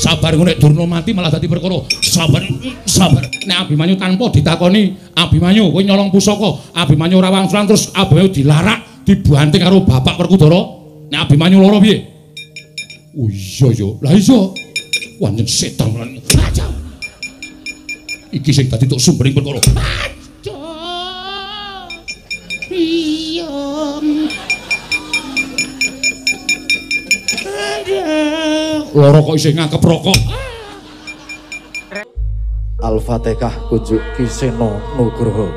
Sabar nek Durna mati malah dadi perkara. Sabar, sabar. Nek Abimanyu tanpa ditakoni, Abimanyu kowe nyolong pusaka, Abimanyu ora wangsulan terus Abimanyu dilarak, dibanting karo Bapak Werkudara. Nek Abimanyu lara piye? Oh iya ya. Lah iya. Wanjen setan lan. Iki sing dadi tok sumbering perkara. Iya. Loro kok isih ngakep rokok. Al-Fatihah kunjuk Ki Seno Nugroho.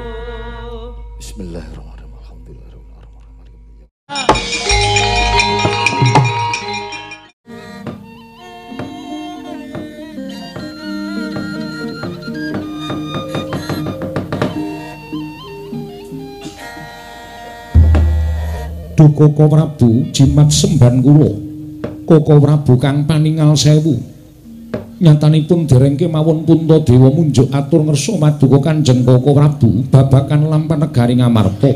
Bismillahirrahmanirrahim. Alhamdulillahirabbil alamin. Duka Prabu jimat semban kula. Koko Prabu kang paningal sewu. Nyatanipun dereng kemawon Puntadewa munjuk atur ngersa maduka Kanjeng Koko Prabu babagan lampan negari Ngamarta.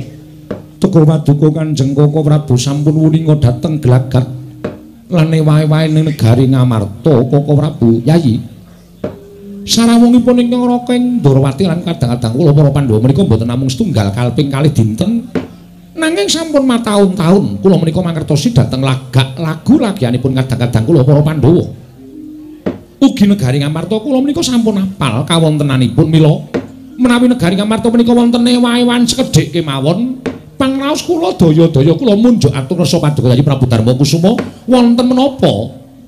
Tegur paduka Kanjeng Koko Prabu sampun wuninga dhateng gelagat lan ewahe-wahe ning negari Ngamarta. Koko Prabu Yayi sarawungipun ingkang raka ing Ndorowati lan kadang-kadang kula para Pandhawa menika mboten namung setunggal kalping kalih dinten, nanging sampun mataun-taun kula menika mangertosi dhateng lagak lagu lagianipun kadang-kadang kula para Pandhawa. Ugi negari Ngamarta kula menika sampun apal kawontenanipun, mila menawi negari Ngamarta menika wonten ewa-ewan sekedhik kemawon pangraos kula daya-daya kula munjuk atur rasa paduka Yayi Prabu Darma Kusuma wonten menapa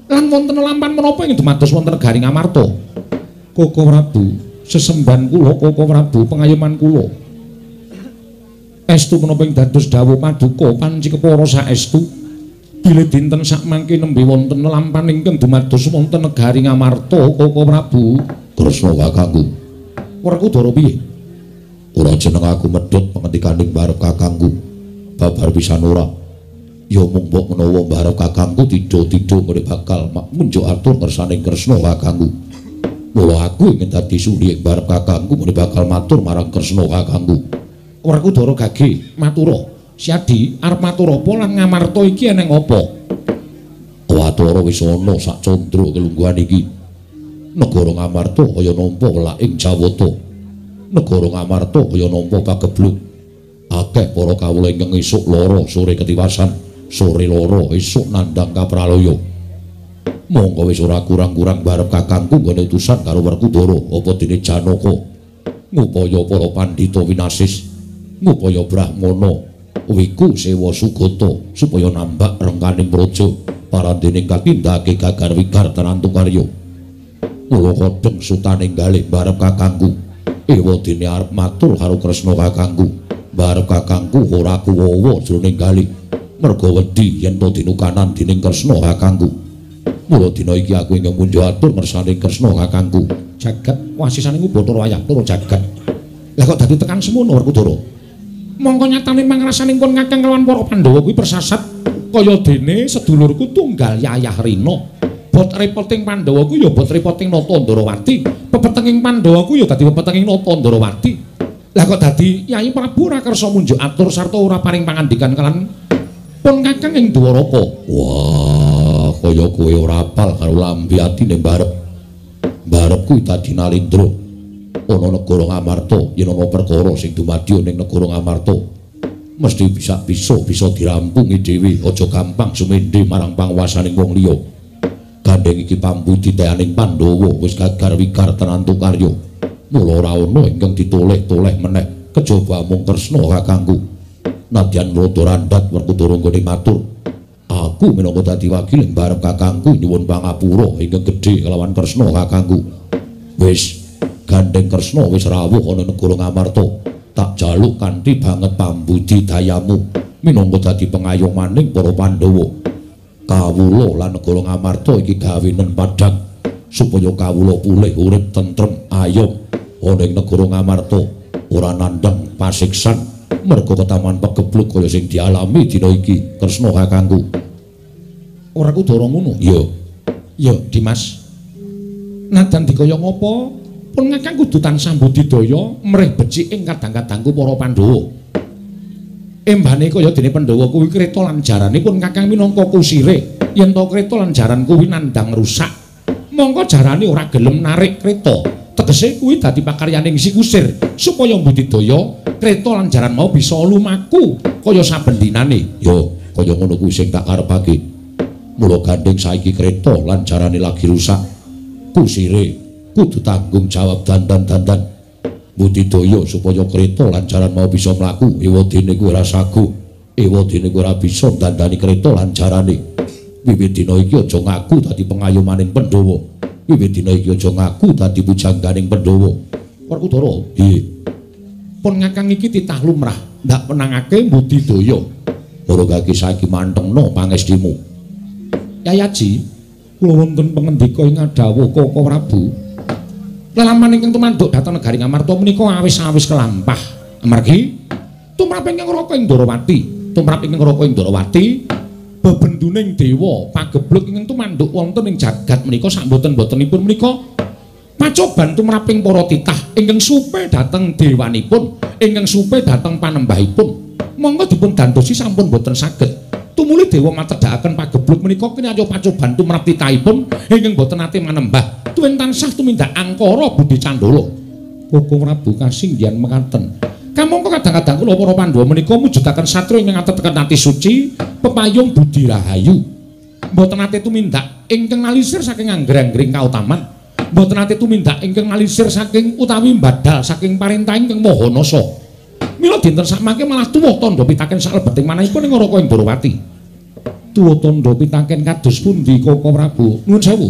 lan wonten lampan menapa ing dumados wonten negari Ngamarta. Koko Prabu sesembahan kula, Koko Prabu pengayoman kula estu menapa ing dados dawuh paduka panci kepara saestu bilih dinten sakmangke nembe wonten lampan ingkang dumados wonten negari Ngamarta. Koko Prabu Kresna kakangku Werkudara piye? Ora jeneng aku medhot pengendikaning barep kakangku babar pisan ora. Ya mung mbok menawa barep kakangku tidho-tidho ngene bakal munjuk atur ngersaning Kresna kakangku. Mula aku ingin dadi suli ing barep kakangku ngene bakal matur marang Kresna kakangku. Werkudara gage matura, Siadi arep matur apa lan Ngamarta iki eneng apa? Watara wis ana sak candra kelungguhan iki. Negara Ngamarta kaya nampa welaking Jawata. Negara Ngamarta kaya nampa kageblug. Akeh para kawula ingkang esuk lara sore ketiwasan, sore lara esuk nandhang kapralaya. Monggo wis ora kurang-kurang barep kakangku nggone utusan karo Werkudara apa dene Janaka. Ngupaya para pandhita winasis, ngupaya brahmana wiku sewa sugata supaya nambak rengkaning praja parandene katindakake gagar wigar tenantu karya. Mula kodheng sutane galih barep kakangku. Ewa dene arep matur karo Kresna kakangku. Barep kakangku ora kuwawa jroning galih merga wedi yen to dinukanan dening Kresna kakangku. Mula dina iki aku ingkang munjuk atur ngersane Kresna kakangku. Jagat wasisane ku Bathara Wayah Tara jagat. Lah kok dadi tekan semono Werkudara? Mongko nyatane mangrasaning pun kakang kelawan para Pandhawa kuwi persasat kaya dene sedulurku tunggal Yayah Rina. Bot repoting Pandhawa kuwi ya bot repoting Nata Ndorowati. Pepetenging Pandhawa kuwi ya dadi pepetenging Nata Ndorowati. Lah kok dadi Yayi Prabu ora kersa munjuk atur sarta ora paring pangandikan kalan pun kakang ing Dwaraka. Wah, kaya kowe ora apal karo lambe atine barep. Barep kuwi dadi Nalindra. Ana negara Ngamarta, yen ana perkara sing dumadi ning negara Ngamarta mesti bisa dirampungi dhewe, aja gampang sumendhe marang panguwasaning wong liya. Gandheng iki pambudi teaning Pandhawa wis gagar wigar tenantu karya. Mula ora ana ingkang ditoleh-toleh meneh kejaba mung Kresna kakangku. Nadyan rada randhat Werkudara nggone matur, aku minangka dadi wakil barep kakangku nyuwun pangapura ingkang gedhe kelawan Kresna kakangku. Wis gandheng Kresna wis rawuh ana negara Ngamarta. Tak jaluk kanthi banget pambudidayamu minangka dadi pengayomaning para Pandhawa. Kawula lan negara Ngamarta iki gawenen padhang supaya kawula pulih urip tentrem ayom ana ing negara Ngamarta, ora nandhang pasiksan merga ketaman pegebluk kaya sing dialami dina iki. Kresna kakangku. Ora kudara ngono. Iya. Ya, Dimas. Nadan dikaya ngapa? Pun kakang kudu tansah budidaya mrih becik ing kadang-kadangku para Pandhawa. Embane kaya dene Pandhawa kuwi kreta lan jarane pun kakang minangka kusire. Yen to kreta lan jaran kuwi nandhang rusak, mongko jarane ora gelem narik kreta. Tegese kuwi dadi pakaryaning si kusir supaya budidaya kreta lan jaran mau bisa lumaku kaya saben dinane. Ya, kaya ngono kuwi sing tak karepake. Mula gandeng saiki kreta lan jarane lagi rusak, kusire kudu tanggung jawab dandan-dandan budidaya supaya kreta lan jaran mau bisa mlaku. Ewadene kuwi ora sagu, ewadene kuwi ora bisa dandani kreta lan jarane. Wiwit dina iki aja ngaku dadi pengayomaning Pandhawa. Wiwit dina iki aja ngaku dadi pujangganing Pandhawa. Werkudara, nggih. Pun kakang iki titah lumrah ndak menangake budidaya. Mula saiki mantengno pangestimu. Yayaji, kula wonten pangendika ing ngadhawuh Koko Prabu. Lelampahan ingkang tumanduk dhateng negari Ngamarta menika awis-awis kelampah. Amargi tumrap ingkang Raka ing Ndorowati, tumrap ingkang Raka ing Ndorowati bebenduning dewa pagebluk ingkang tumanduk wonten ing jagat menika samboten-botenipun menika pacoban tumraping para titah ingkang supe dhateng dewanipun, ingkang supe dhateng panembahipun. Monggo dipun dandosi sampun boten saged. Tumuli dewa matedhakaken pagebluk menika kinaya pacoban tumrap titahipun ingkang boten nate manembah. Tuwin tansah tumindak angkara budi candala. Koko Prabu kasinggihan mekaten. Kamangka kadang-kadang kula para Pandhawa menika mujudaken satria ingkang atetekan ati suci, pepayung budi rahayu. Mboten nate tumindak ingkang ngalisir saking angger-anggering kautaman. Mboten nate tumindak ingkang ngalisir saking utawi mbadal saking parentah ingkang Maha Nasa. Mila dinten sakmangke malah tuwuh tandha pitaken saklebeting manahipun ing Raka Ndorowati. Tuwuh tandha pitaken kados pundi Koko Prabu? Nuwun sewu.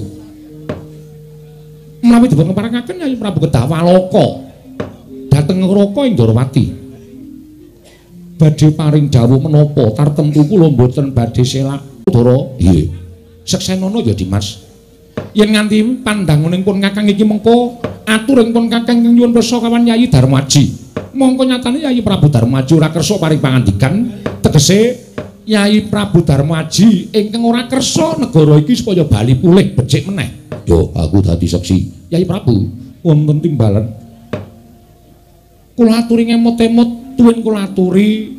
Menawi dipun keparengaken Yayi Prabu kedah waloka dhateng Raka Ndorowati. Badhe paring dawuh menapa tartemtu kula mboten badhe selak. Ndara, nggih. Seksenana ya Dimas. Yen nganti pandanguning pun kakang iki mengko aturing pun kakang nyuwun pirsa kawan Yayi Darmaji. Mongko nyatane Yayi Prabu Darmaji ora kersa paring pangandikan, tegese Yayi Prabu Darmaji ingkang ora kersa negara iki supaya bali pulih becik meneh. Yo, aku dadi seksi. Yayi Prabu, wonten timbalan. Kula aturi ngemot-emot tuwin kula aturi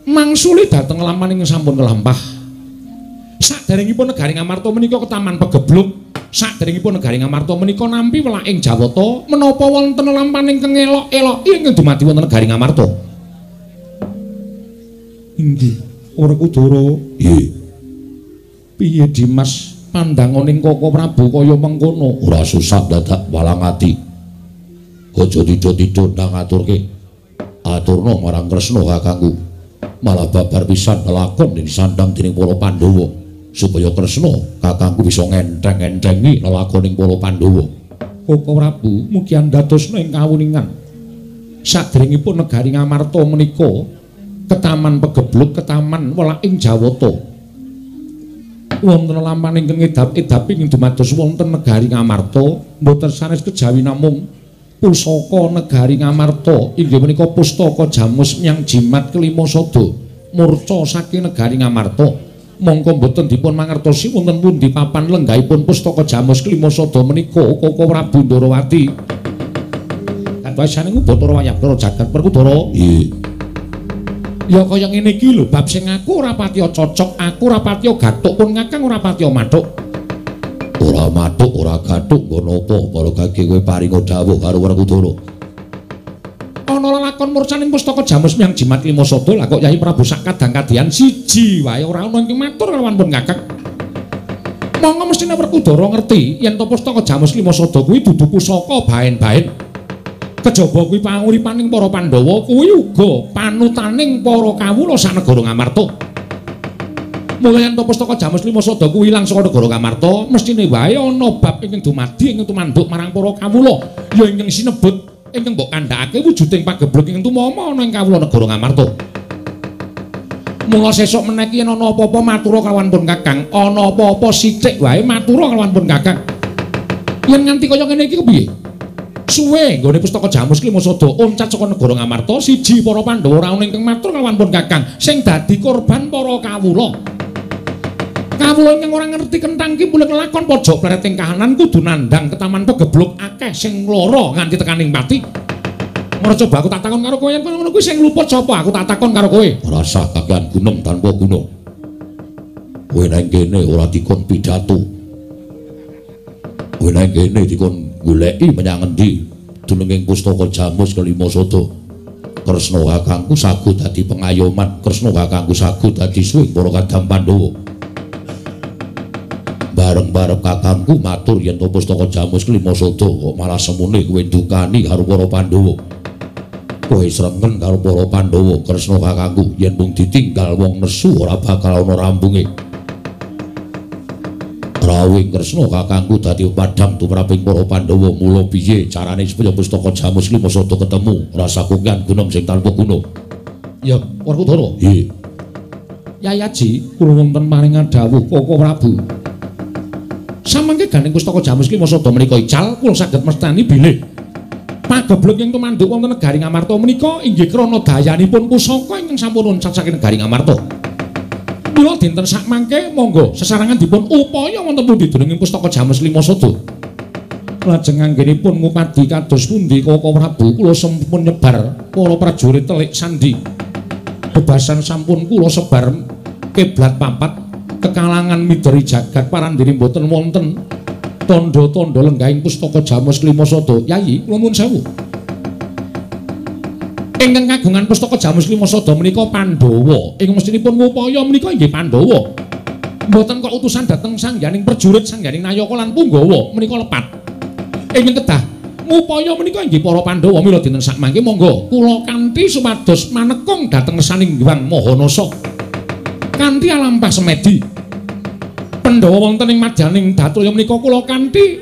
mangsuli dhateng laman ingkang sampun kelampah. Saderengipun negari Ngamarta menika ketaman pegebluk, saderengipun negari Ngamarta menika nampi welaking Jawata, menapa wonten lelampahan ingkang elok-elok ingkang dumadi wonten negari Ngamarta? Inggih, Werkudara. Nggih. Piye Dimas pandanganing Koko Prabu kaya mengkono? Ora susah dadak walang ati. Aja tidur-tidur nang aturke. Aturna marang Kresna kakangku. Malah babar pisan lelakon yen disandang dening para Pandhawa supaya Kresna kakangku bisa ngentheng-enthengi lelakoning para Pandhawa. Koko Prabu mugi andadosna ing kawuningan. Saderengipun negari Ngamarta menika ketaman pegebluk, ketaman welaking Jawata. Wonten lelampahan ingkang ngedap-edapi ing dumados wonten negari Ngamarta mboten sanes kejawi namung pusaka negari Ngamarta inggih menika pustaka Jamus Myang Jimat Kelima Sada murca saking negari Ngamarta. Mongko mboten dipun mangertosi wonten pundi papan lenggahipun pustaka Jamus Kelima Sada menika Koko Prabu Ndorowati. Katwasane Bathara Wayabdara jagat Werkudara. Nggih. Ya kaya ngene iki lho bab sing aku ora patiya cocok, aku ora patiya gathuk pun kakang ora patiya mathuk. Ora mathuk, ora gathuk nggo napa para gage kowe paringa dawuh karo Werkudara. Ana lelakon murcaning pustaka Jamus Myang Jimat Lima Sada lah kok Yayi Prabu sak kadang-kadian siji wae ora ana ingkang matur kalawan pun kakang. Monggo mestine Werkudara ngerti yen to pustaka Jamus Lima Sada kuwi dudu pusaka baen-baen. Kejaba kuwi panguripaning para Pandhawa kuwi uga panutaning para kawula sanegara Ngamarta. Mula yen to pustaka Jamus Lima Sada kuwi ilang saka negara Ngamarta, mestine wae ana bab ingkang dumadi ingkang tumanduk marang para kawula ya ingkang sinebut Ingkang mbok kandhakake wujuding pageblug ingkang tumama ana ing kawula negara Ngamarta. Mula sesuk meneh yen ana apa-apa matura kalawan pun Kakang, ana apa-apa sithik wae matura kalawan pun Kakang. Yen nganti kaya ngene iki kepiye? Suwe nggone pustaka Jamus Klima Sada oncat saka negara Ngamarta, siji para Pandhawa ora ana ingkang matur kalawan pun Kakang, sing dadi korban para kawula. Kawula ingkang ora ngerti kenthang ki mulih kelakon pojok plereting kahanan kudu nandhang ketaman pegeblug akeh sing lara nganti tekaning pati. Ora coba aku tak takon karo kowe yen ngono kuwi sing luput sapa? Aku tak takon karo kowe. Ora sah kakean gunem tanpa guna. Kowe nang kene ora dikon pidato. Kowe nang kene dikon goleki menyang endi? Dununging pustaka Jamus Kelima Sada. Kresna kakangku sagu dadi pengayoman, Kresna kakangku sagu dadi suwing para kadang Pandhawa. Bareng-bareng kakangku matur yen to pustaka Jamus Kelima Sada kok malah semune kowe ndukani karo para Pandhawa. Kowe srengen karo para Pandhawa, Kresna kakangku yen mung ditinggal wong nesu ora bakal ana rampunge. Rawuh Kresna kakangku dadi padhang tumraping para Pandhawa, mula piye carane supaya pustaka Jamus Kelima Sada ketemu? Rasa kokean gunem sing tanpa guna. Ya, Werkudara. Nggih. Yayaji, kula wonten paring dawuh Koko Prabu. Samangke gandeng pustaka Jamus Kelima Sada menika ical, kula saged mestani bilih pageblug ingkang tumanduk wonten negari Ngamarta menika inggih krana dayanipun pusaka ingkang sampun oncat saking negari Ngamarta. Mula dinten sakmangke monggo sesarengan dipun upaya wonten pundi dununging pustaka Jamus Kelima Sada. Lajeng anggenipun ngupadi kados pundi Koko Prabu, kula sampun nyebar para prajurit telik sandi. Bebasan sampun kula sebar kiblat papat kekalangan mideri jagat parandene mboten wonten tandha-tandha lenggahing pustaka Jamus Kelima Sada. Yayi, kula nuwun sewu. Ingkang kagungan pustaka Jamus Kelima Sada menika Pandhawa. Ing mestinipun ngupaya menika inggih Pandhawa. Mboten kok utusan dhateng sangyaning prajurit, sangyaning nayaka lan punggawa menika lepat. Ingkang kedah ngupaya menika inggih para Pandhawa. Mila dinten sakmangke monggo kula kanthi supados manekung dhateng ngersaning Hyang Maha Nasa. Kanthi alampah semedi. Pandhawa wonten ing madyaning Datulya menika kula kanthi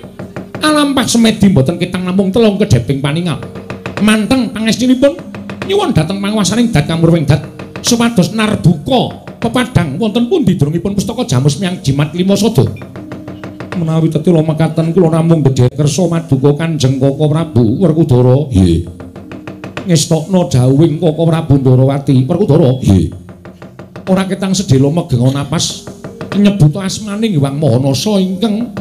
alampah semedi mboten ketang namung telung kedheping paningal. Manteng pangestinipun nyuwun dhateng panguwasaning Dat Kamurwing Dat supados narbuka pepadhang wonten pundi durungipun pustaka Jamus Miang Jimat Lima Sada. Menawi tetila mekaten kula namung bedhe kersa maduka Kanjeng Koko Prabu Werkudara. Nggih. Ngestokna dawuhing Koko Prabu Ndorowati Werkudara. Nggih. Ora ketang sedhela megeng napas nyebut asmaning Hyang Maha Nasa ingkang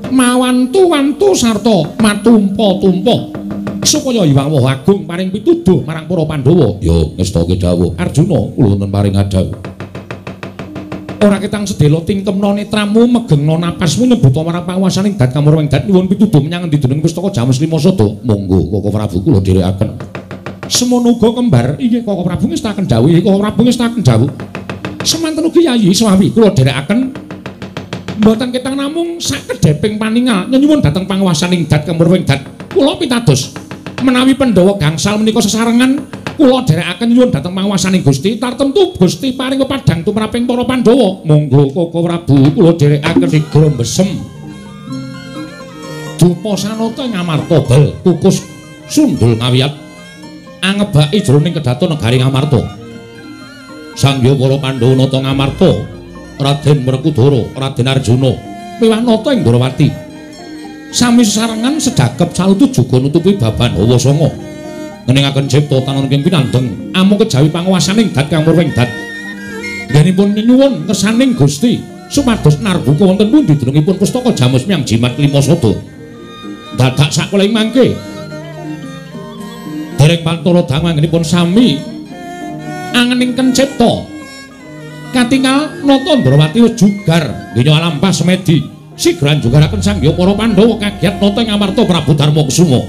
mawantu-wantu sarta matumpa-tumpa supaya Hyang Maha Agung paring pituduh marang para Pandhawa. Ya ngestoke dawuh Arjuna, kula wonten paring dawuh. Ora ketang sedhela tingkemna netramu megengna napasmu nyebut marang panguwasaning Dat Kamurwing Dat nyuwun pituduh menyang endi dunung pustaka Jamus Lima Sada. Monggo Koko Prabu kula dherekaken. Semono uga kembar inggih Koko Prabu ngestaken dawuh, Koko Prabu ngestaken dawuh. Semanten ugi Yayi Swawi kula dherekaken mboten ketang namung sakedheping paningal nyuwun dhateng panguwasaning Dat Kamurwing Dat. Kula pitados menawi Pandhawa gangsal menika sesarengan kula dherekaken nyuwun dhateng panguwasaning Gusti tartemtu Gusti paring pepadhang tumraping para Pandhawa. Monggo Koko Prabu kula dherekaken sigra besem dupa sanata ing Amarta bel kukus sundul ngawiyat angebaki jroning kedaton negari Ngamarta. Sangya para Pandhawa nata Ngamarta, Raden Werkudara, Raden Arjuna miwah nata ing Ndorowati sami sesarengan sedhakep salutu juga nutupi baban hawa sanga ngeningaken cipta tanon ing pinandheng amung kejawi panguwasaning Dat Kamurwing Dat. Nggenipun nyuwun ngersaning Gusti supados narbuka wonten pundi dunungipun pustaka Jamus Miang Jimat Lima Sada. Dadak sakuling mangke dereng pantara dangu anggenipun sami angening kencipta katingal nata Ndorowati wis jugar donya alampah semedi sigra jugaraken sangya para Pandhawa kagiat nata ing Amarta Prabu Darma Kusuma.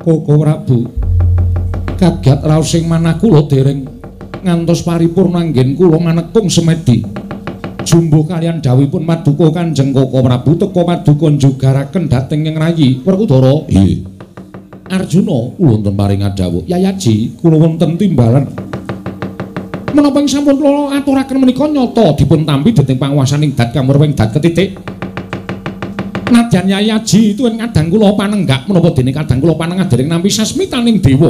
Koko Prabu kagiat raos sing manah kula dereng ngantos paripurna anggen kula manekung semedi. Jumbuh kalian dawuhipun Paduka Kanjeng Koko Prabu teka paduka njugaraken dhateng ing rayi Werkudara. Nggih. Arjuna kula wonten paring dawuh. Yayaji kula wonten timbalan. Menapa ing sampun kula aturaken menika nyata dipun tampi dening panguwasaning dat kamurwing dat ketitik. Nadyan Yayaji tuwin kadang kula panenggak menapa dene kadang kula panengah dereng nampi sasmitaning dewa.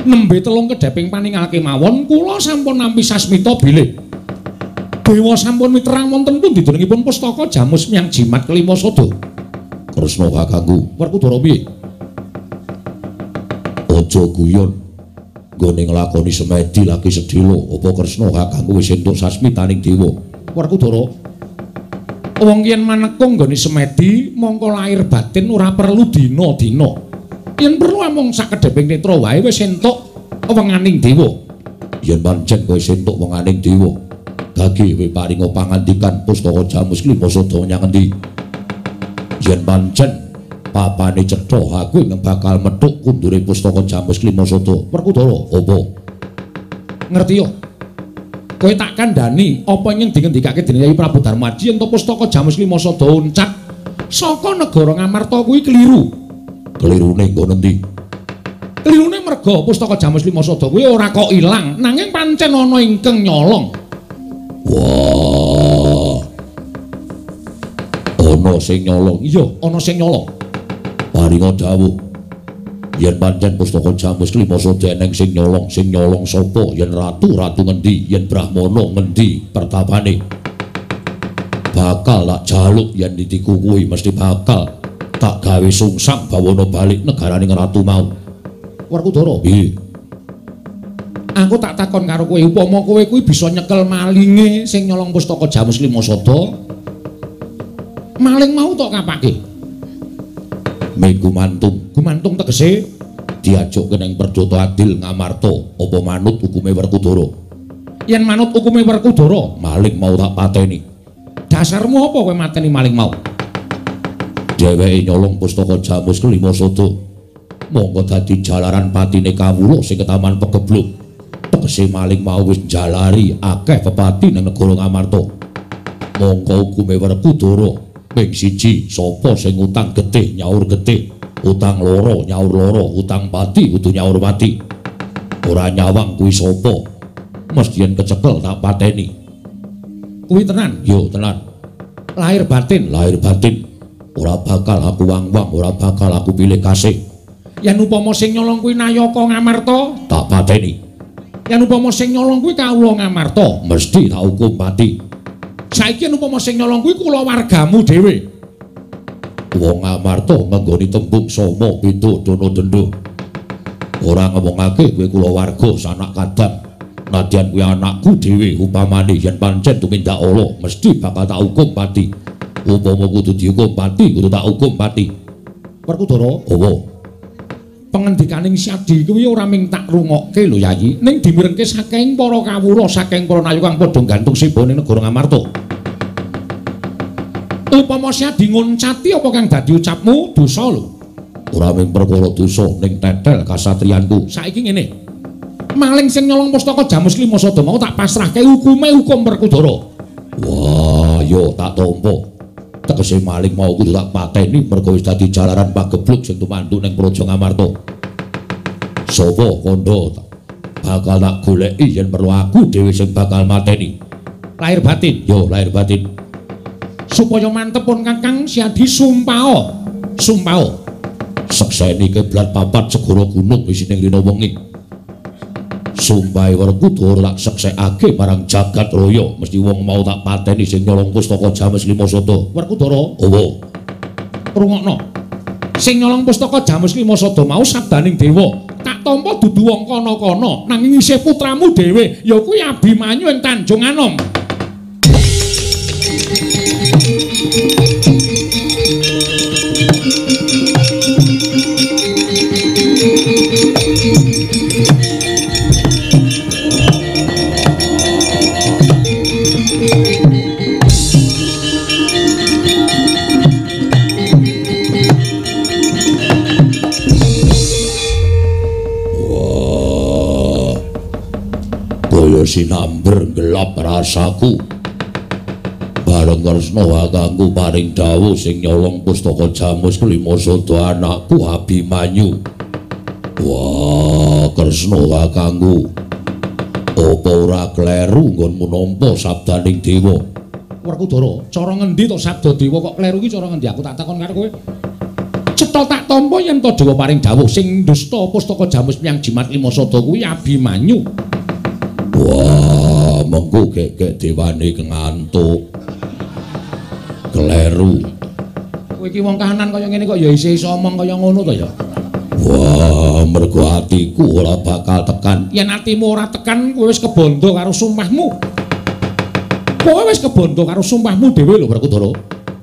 Nembe telung kedheping paningal kemawon kula sampun nampi sasmita bilih dewa sampun miterang wonten pundi derengipun pustaka Jamus Miang Jimat kelima sada. Kresna kakangku, Werkudara piye? Aja guyon. Nggone nglakoni semedi lagi sedhela, apa Kresna kakangku wis entuk sasmitaning dewa? Werkudara, wong yen manekung nggone semedi mongko lahir batin ora perlu dina-dina. Yen perlu amung sakedheping netra wae wis entuk wenganing dewa. Yen pancen kowe wis entuk wenganing dewa, gage kowe paringa pangandikan pustaka Jamus klima sada menyang endi? Yen pancen papane cetha aku ing bakal methuk kundure pustaka Jamus klima sada. Werkudara, apa? Ngerti yo. Kowe tak kandhani apa ing dingendikake dening Yayi Prabu Darmaji yen to pustaka Jamus klima sada uncat saka negara Ngamarta kuwi keliru. Kelirune nggon endi? Kelirune merga pustaka Jamus klima sada kuwi ora kok ilang, nanging pancen ana ingkang nyolong. Wah. Ana sing nyolong. Iya, ana sing nyolong. Paringa dawuh. Yen pancen pustaka Jamus klima sada eneng sing nyolong, sing nyolong sapa? Yen ratu, ratu ngendi? Yen brahmana ngendi pertapane? Bakal tak jaluk yen ditiku kuwi mesti bakal tak gawe sungsang bawana balik negarane ratu mau. Werkudara, piye? Aku tak takon karo kowe, upama kowe kuwi bisa nyekel malinge sing nyolong pustaka Jamus klima sada, maling mau tok kapake? Ming gumantung. Gumantung tegese diajokke ning Perdata Adil Ngamarta, apa manut hukume Werkudara? Yen manut hukume Werkudara, maling mau tak pateni. Dasarmu apa kowe mateni maling mau? Dheweke nyolong pustaka Jamus klima sada. Mongko dadi jalaran patine kawula sing ketaman pegebluk. Tegese maling mau wis njalari akeh pepati nang negara Ngamarta. Mongko hukume Werkudara ping siji, sapa sing utang getih nyaur getih, utang loro nyaur loro, utang pati kudu nyaur pati. Ora nyawang kuwi sapa? Mesti yen kecekel tak pateni. Kuwi tenan? Yo tenan. Lahir batin, lahir batin. Ora bakal aku wang-wang, ora bakal aku pilih kasih. Yen upama sing nyolong kuwi Nayaka Ngamarta, tak pateni. Yen upama sing nyolong kuwi kawula Ngamarta, mesti tak hukum pati. Saiki yen upama sing nyolong kuwi kula wargamu dhewe. Wong Ngamarta ngenggoni tembung sama beda dono dendo. Ora ngomongake kowe kula warga sanak kadang. Nadyan kuwi anakku dhewe upamane yen pancen tumindak ala mesti bakal tak hukum pati. Upama kudu dihukum pati, kudu tak hukum pati. Werkudara, apa? Pengendikaning Syadi kuwi ora ming tak rungokke lho Yayi, ning dimirengke saking para kawula, saking para nayu kang padha gantung sibone negara Ngamarta. Upama Syadi nguncati apa kang dadi ucapmu dosa lho. Ora ming perkara dosa ning tetel kasatriyanku. Saiki ngene. Maling sing nyolong pustaka Jamus klima sada mau tak pasrahke hukume hukum Werkudara. Wah, yo tak tampa. Tegese maling mau kudu tak pateni merga wis dadi jalaran pagebluk sing tumantu ning Praja Ngamarta. Sapa kandha bakal tak goleki yen perlu aku dhewe sing bakal mateni. Lahir batin, yo lahir batin. Supaya mantep pun Kakang Syadi sumpah. Sumpah. Sekseni kiblat papat segara gunung isine rina wengi. Sumpahe Werkudara tak seksekake marang jagat raya, mesti wong mau tak pateni sing nyolong pustaka Jamus klima sada. Werkudara, apa? Rungokno. Sing nyolong pustaka Jamus klima sada mau sabdaning dewa. Tak tampa dudu wong kono-kono, nanging isih putramu dhewe, ya kuwi Abimanyu ing Tanjung Anom. Wah, kaya sinamber gelap rasaku. Kanjeng Kresna kakangku paring dawuh sing nyolong pustaka Jamus kelima sada anakku Abimanyu. Wah, Kresna kakangku. Apa ora kleru nggonmu nampa sabdaning dewa? Werkudara, cara ngendi to sabda dewa kok kleru iki cara ngendi? Aku tak takon karo kowe. Cetha tak tampa yen to dewa paring dawuh sing dusta pustaka Jamus miyang jimat lima sada kuwi Abimanyu. Wah, mengko gek-gek dewane ngantuk. Kleru. Kowe iki wong kahanan kaya ngene kok ya isih iso omong kaya ngono to ya? Wah, mergo atiku ora bakal tekan. Yen atimu ora tekan, kowe wis kebondo karo sumpahmu. Kowe wis kebondo karo sumpahmu dhewe lho, Werkudara.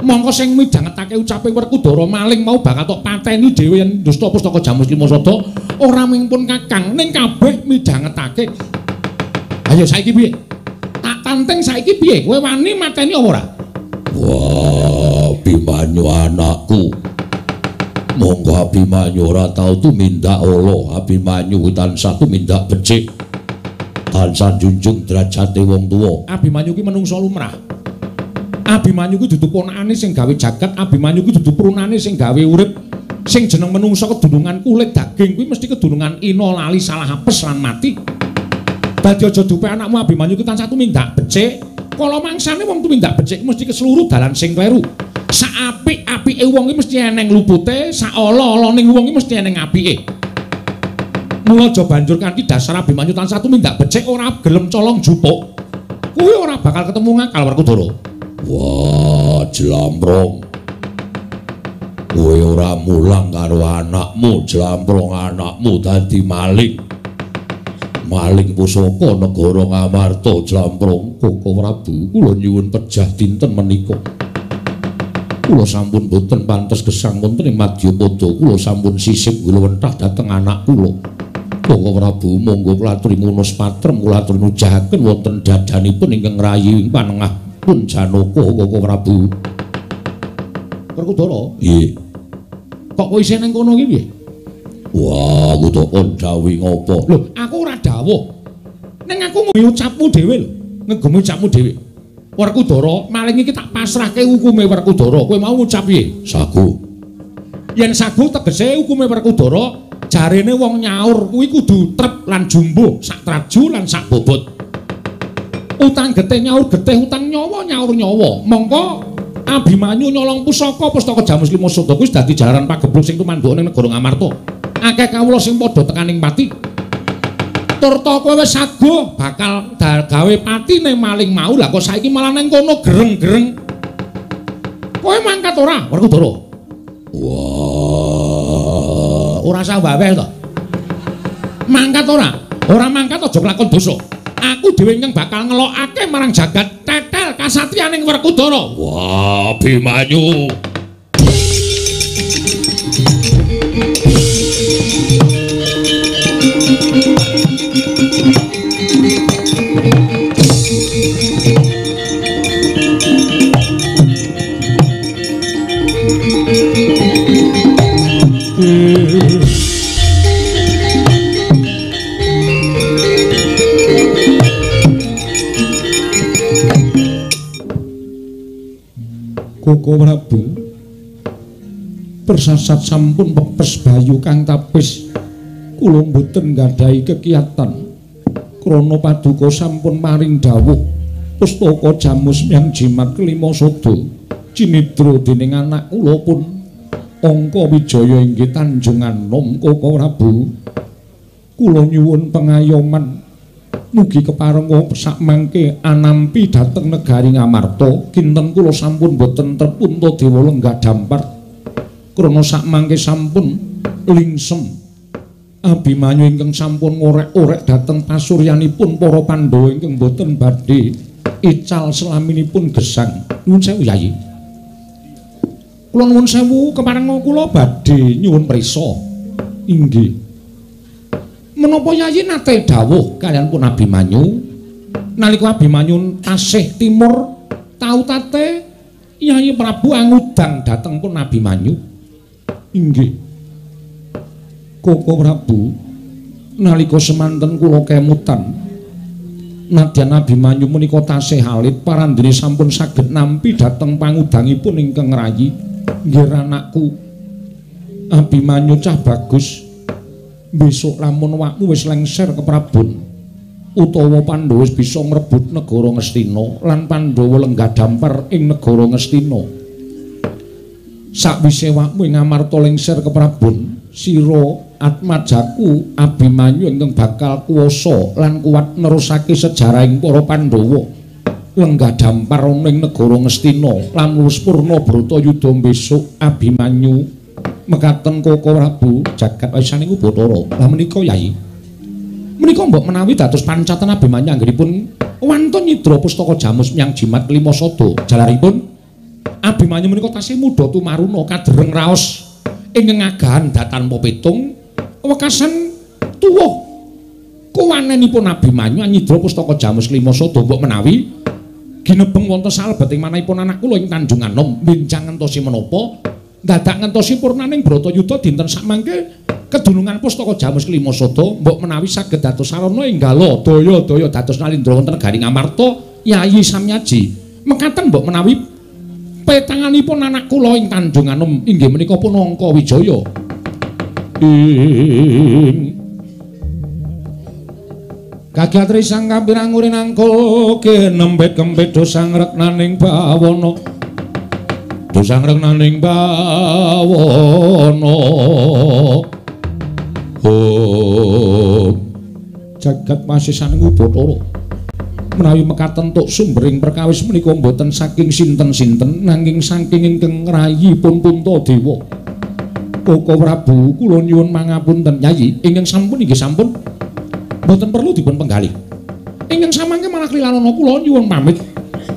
Mongko sing midhangetake ucape Werkudara maling mau bakal tok pateni dhewe yen dusta pustaka Jamus lima sada ora mung pun kakang ning kabeh midhangetake. Ayo saiki piye? Tak tanteng saiki piye? Kowe wani mateni apa ora? Wah, Abimanyu anakku. Monggo Abimanyu ora tau tumindak ala. Abimanyu tansah tumindak becik. Tansah junjung derajate wong tuwa. Abimanyu ki menungsa lumrah. Abimanyu ki dudu ponakane sing gawe jagat, Abimanyu ki dudu prunane sing gawe urip. Sing jeneng menungsa kedunungan kulit daging kuwi mesti kedunungan ina lali salah apes lan mati. Dadi aja dupe anakmu Abimanyu ki tansah tumindak becik. Kala mangsane wong tumindak becik mesti keseluruh dalan sing kleru. Sak apik-apike wong iki mesti eneng lupute, sak ala-alaning wong iki mesti eneng apike. Mula aja banjur kanthi dasar Abimanyu tansah tumindak becik ora gelem colong jupuk. Kuwi ora bakal ketemu ngakal Werkudara. Wah, Jlamprong. Kowe ora mulang karo anakmu, Jlamprong anakmu dadi maling. Maling pusaka negara Ngamarta, Jlamprong. Koko Prabu, kula nyuwun pejah dinten menika. Kula sampun boten pantes gesang wonten ing Madyapada. Kula sampun sisip gulawentah dhateng anak kula. Koko Prabu, monggo kula aturi ngunus patrem, kula aturi nujahaken wonten dadanipun ingkang ngrayi panengah pun Janaka Koko Prabu. Werkudara, nggih. Kok kowe isih ning kono iki piye? Wah, aku tok kon dawuh ngopo? Lho, aku ora dawuh. Ning aku ngegemi ucapmu dhewe lho. Ngegemi ucapmu dhewe. Werkudara, maling iki tak pasrahke hukume Werkudara. Kowe mau ngucap piye? Sagu. Yen sagu tegese hukume Werkudara, jarene wong nyaur kuwi kudu trep lan jumbuh, sak traju lan sak bobot. Utang getih nyaur getih, utang nyawa nyaur nyawa. Mongko Abimanyu nyolong pusaka pustaka Jamus lima sada kuwi dadi jalaran pageblug sing tumanduk ning negara Ngamarta. Akeh kawula sing padha tekaning pati. Turta kowe wis saguh bakal gawe patine maling mau, lah kok saiki malah nang kono gereng-gereng. Kowe mangkat ora, Werkudara? Wah, ora usah waweh to. Mangkat ora? Ora mangkat aja kelakon dosa. Aku dhewe ingkang bakal ngelokake marang jagat tetel kasatriyaning Werkudara. Wah, Abimanyu. Koko Prabu, persasat sampun pepes bayu kang tapis. Kula mboten nggadahi kekiyatan krana paduka sampun maring dawuh pustaka Jamus miyang jimat kelima sada cinidra dening anak kula pun Angka Wijaya inggih Tanjung Anom. Koko Prabu, kula nyuwun pengayoman mugi keparenga sakmangke anampi dhateng negari Ngamarta. Kinten kula sampun boten trep Puntadewa lenggah dampar krana sakmangke sampun lingsem Abimanyu ingkang sampun ngorek-orek dhateng pasuryanipun para Pandhawa ingkang boten badhe ical selaminipun gesang. Nuwun sewu Yayi. Kula nuwun sewu keparenga kula badhe nyuwun prisa. Inggih. Menapa Yayi nate dawuh kaliyan pun Abimanyu nalika Abimanyu tasih timur tautate Yayi Prabu angudang dhateng pun Abimanyu? Inggih. Koko Prabu, nalika semanten kula kemutan Nadyan Abimanyu menika tasih alit, parandene sampun saged nampi dhateng pangudangipun ingkang rayi. Nggih anakku Abimanyu cah bagus. Besok lamun awakmu wis lengser ke Prabon utawa Pandhawa wis bisa ngrebut negara Ngastina lan Pandhawa lenggah dampar ing negara Ngastina. Sakwise awakmu ing Ngamarta lengser ke Prabon, sira atmajaku Abimanyu ingkang bakal kuwasa lan kuat nerusake sejarahing para Pandhawa. Lenggah dampar ana ing negara Ngastina lan wis purna Bratayuda besok Abimanyu. Mekaten Koko Prabu jagat wisaning Ubathara. Lah menika Yai, menika mbok menawi dados pancatan Abimanyu anggenipun wantun nyidra pustaka jamus menyang jimat kelima sada. Jalaripun Abimanyu menika tasih mudha tumaruna kadereng raos ing ngagahan datanpa pitung wekasan tuwuh kuwanenipun Abimanyu nyidra pustaka jamus kelima sada. Mbok menawi ginebeng wonten salebeting manahipun anak kula ing Tanjung Anom benjang ngentosi menapa dadak ngentosi purnaning Bratayuda dinten sakmangke kedunungan pustaka jamus kelima sada mbok menawi saged dados sarana enggala daya-daya dados nalindra wonten negari Ngamarta Yayi Samyaji. Mekaten mbok menawi petanganipun anak kula ing Tanjung Anom inggih menika Punangka Wijaya. Ing kagiatri sang kampirang urinangko kinembet kempit dosang reknaning bawana. Dosang reknaning bawana. Oh, jagat masisaning Ubathara. Menawi mekaten tuk sumbering perkawis menika mboten saking sinten-sinten nanging saking ingkang rayipun Puntadewa. Koko Prabu kula nyuwun mangapunten Yayi, ingkang sampun inggih sampun mboten perlu dipun penggalih. Ingkang samangke malah klilanana kula nyuwun pamit.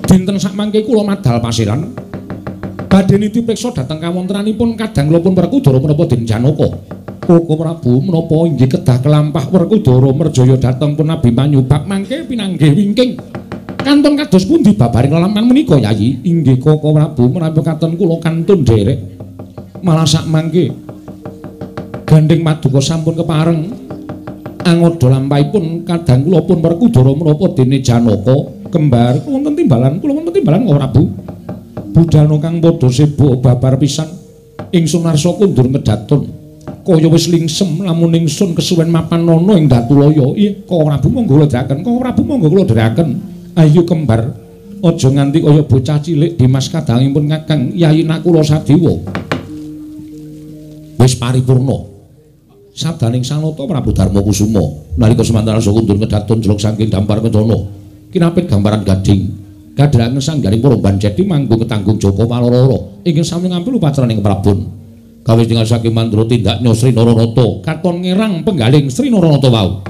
Dinten sakmangke kula madal pasiran. Badhe niti priksa dhateng kawontenanipun kadang kula pun Werkudara menapa Den Janaka. Koko Prabu menapa inggih kedah kelampah Werkudara merjaya dhateng pun Abimanyu bab mangke pinanggih wingking. Kantun kados pundi babaring lelampahan menika Yayi? Inggih Koko Prabu menawi katon kula kantun dherek. Malah sakmangke gandheng paduka sampun kepareng angoda lampahipun kadang kula pun Werkudara menapa dene Janaka kembar wonten timbalan kula wonten timbalan Koko Prabu. Budhana kang padha sebo babar pisan ingsun arsa kundur medaton kaya wis lingsem lamun ingsun kesuwen mapan ana ing Datulaya. Ih Koko Prabu monggo kula dherekaken, Koko Prabu monggo kula dherekaken. Ayo kembar aja nganti kaya bocah cilik Dimas kadangipun Kakang Yayi Nakula Sadewa. Wis paripurna sabdaning Sanata Prabu Darma Kusuma nalika semantan arsa kundur medaton jeluk saking dampar kencana kinapit gambaran gading kadharangen sanggaring para banjeti manggung ketanggung Joko Palororo ingkang sami ngampil upacaraning Prabon. Kawis tinggal saking mandra tindaknya Sri Naranata katon ngerang penggaling Sri Naranata wau.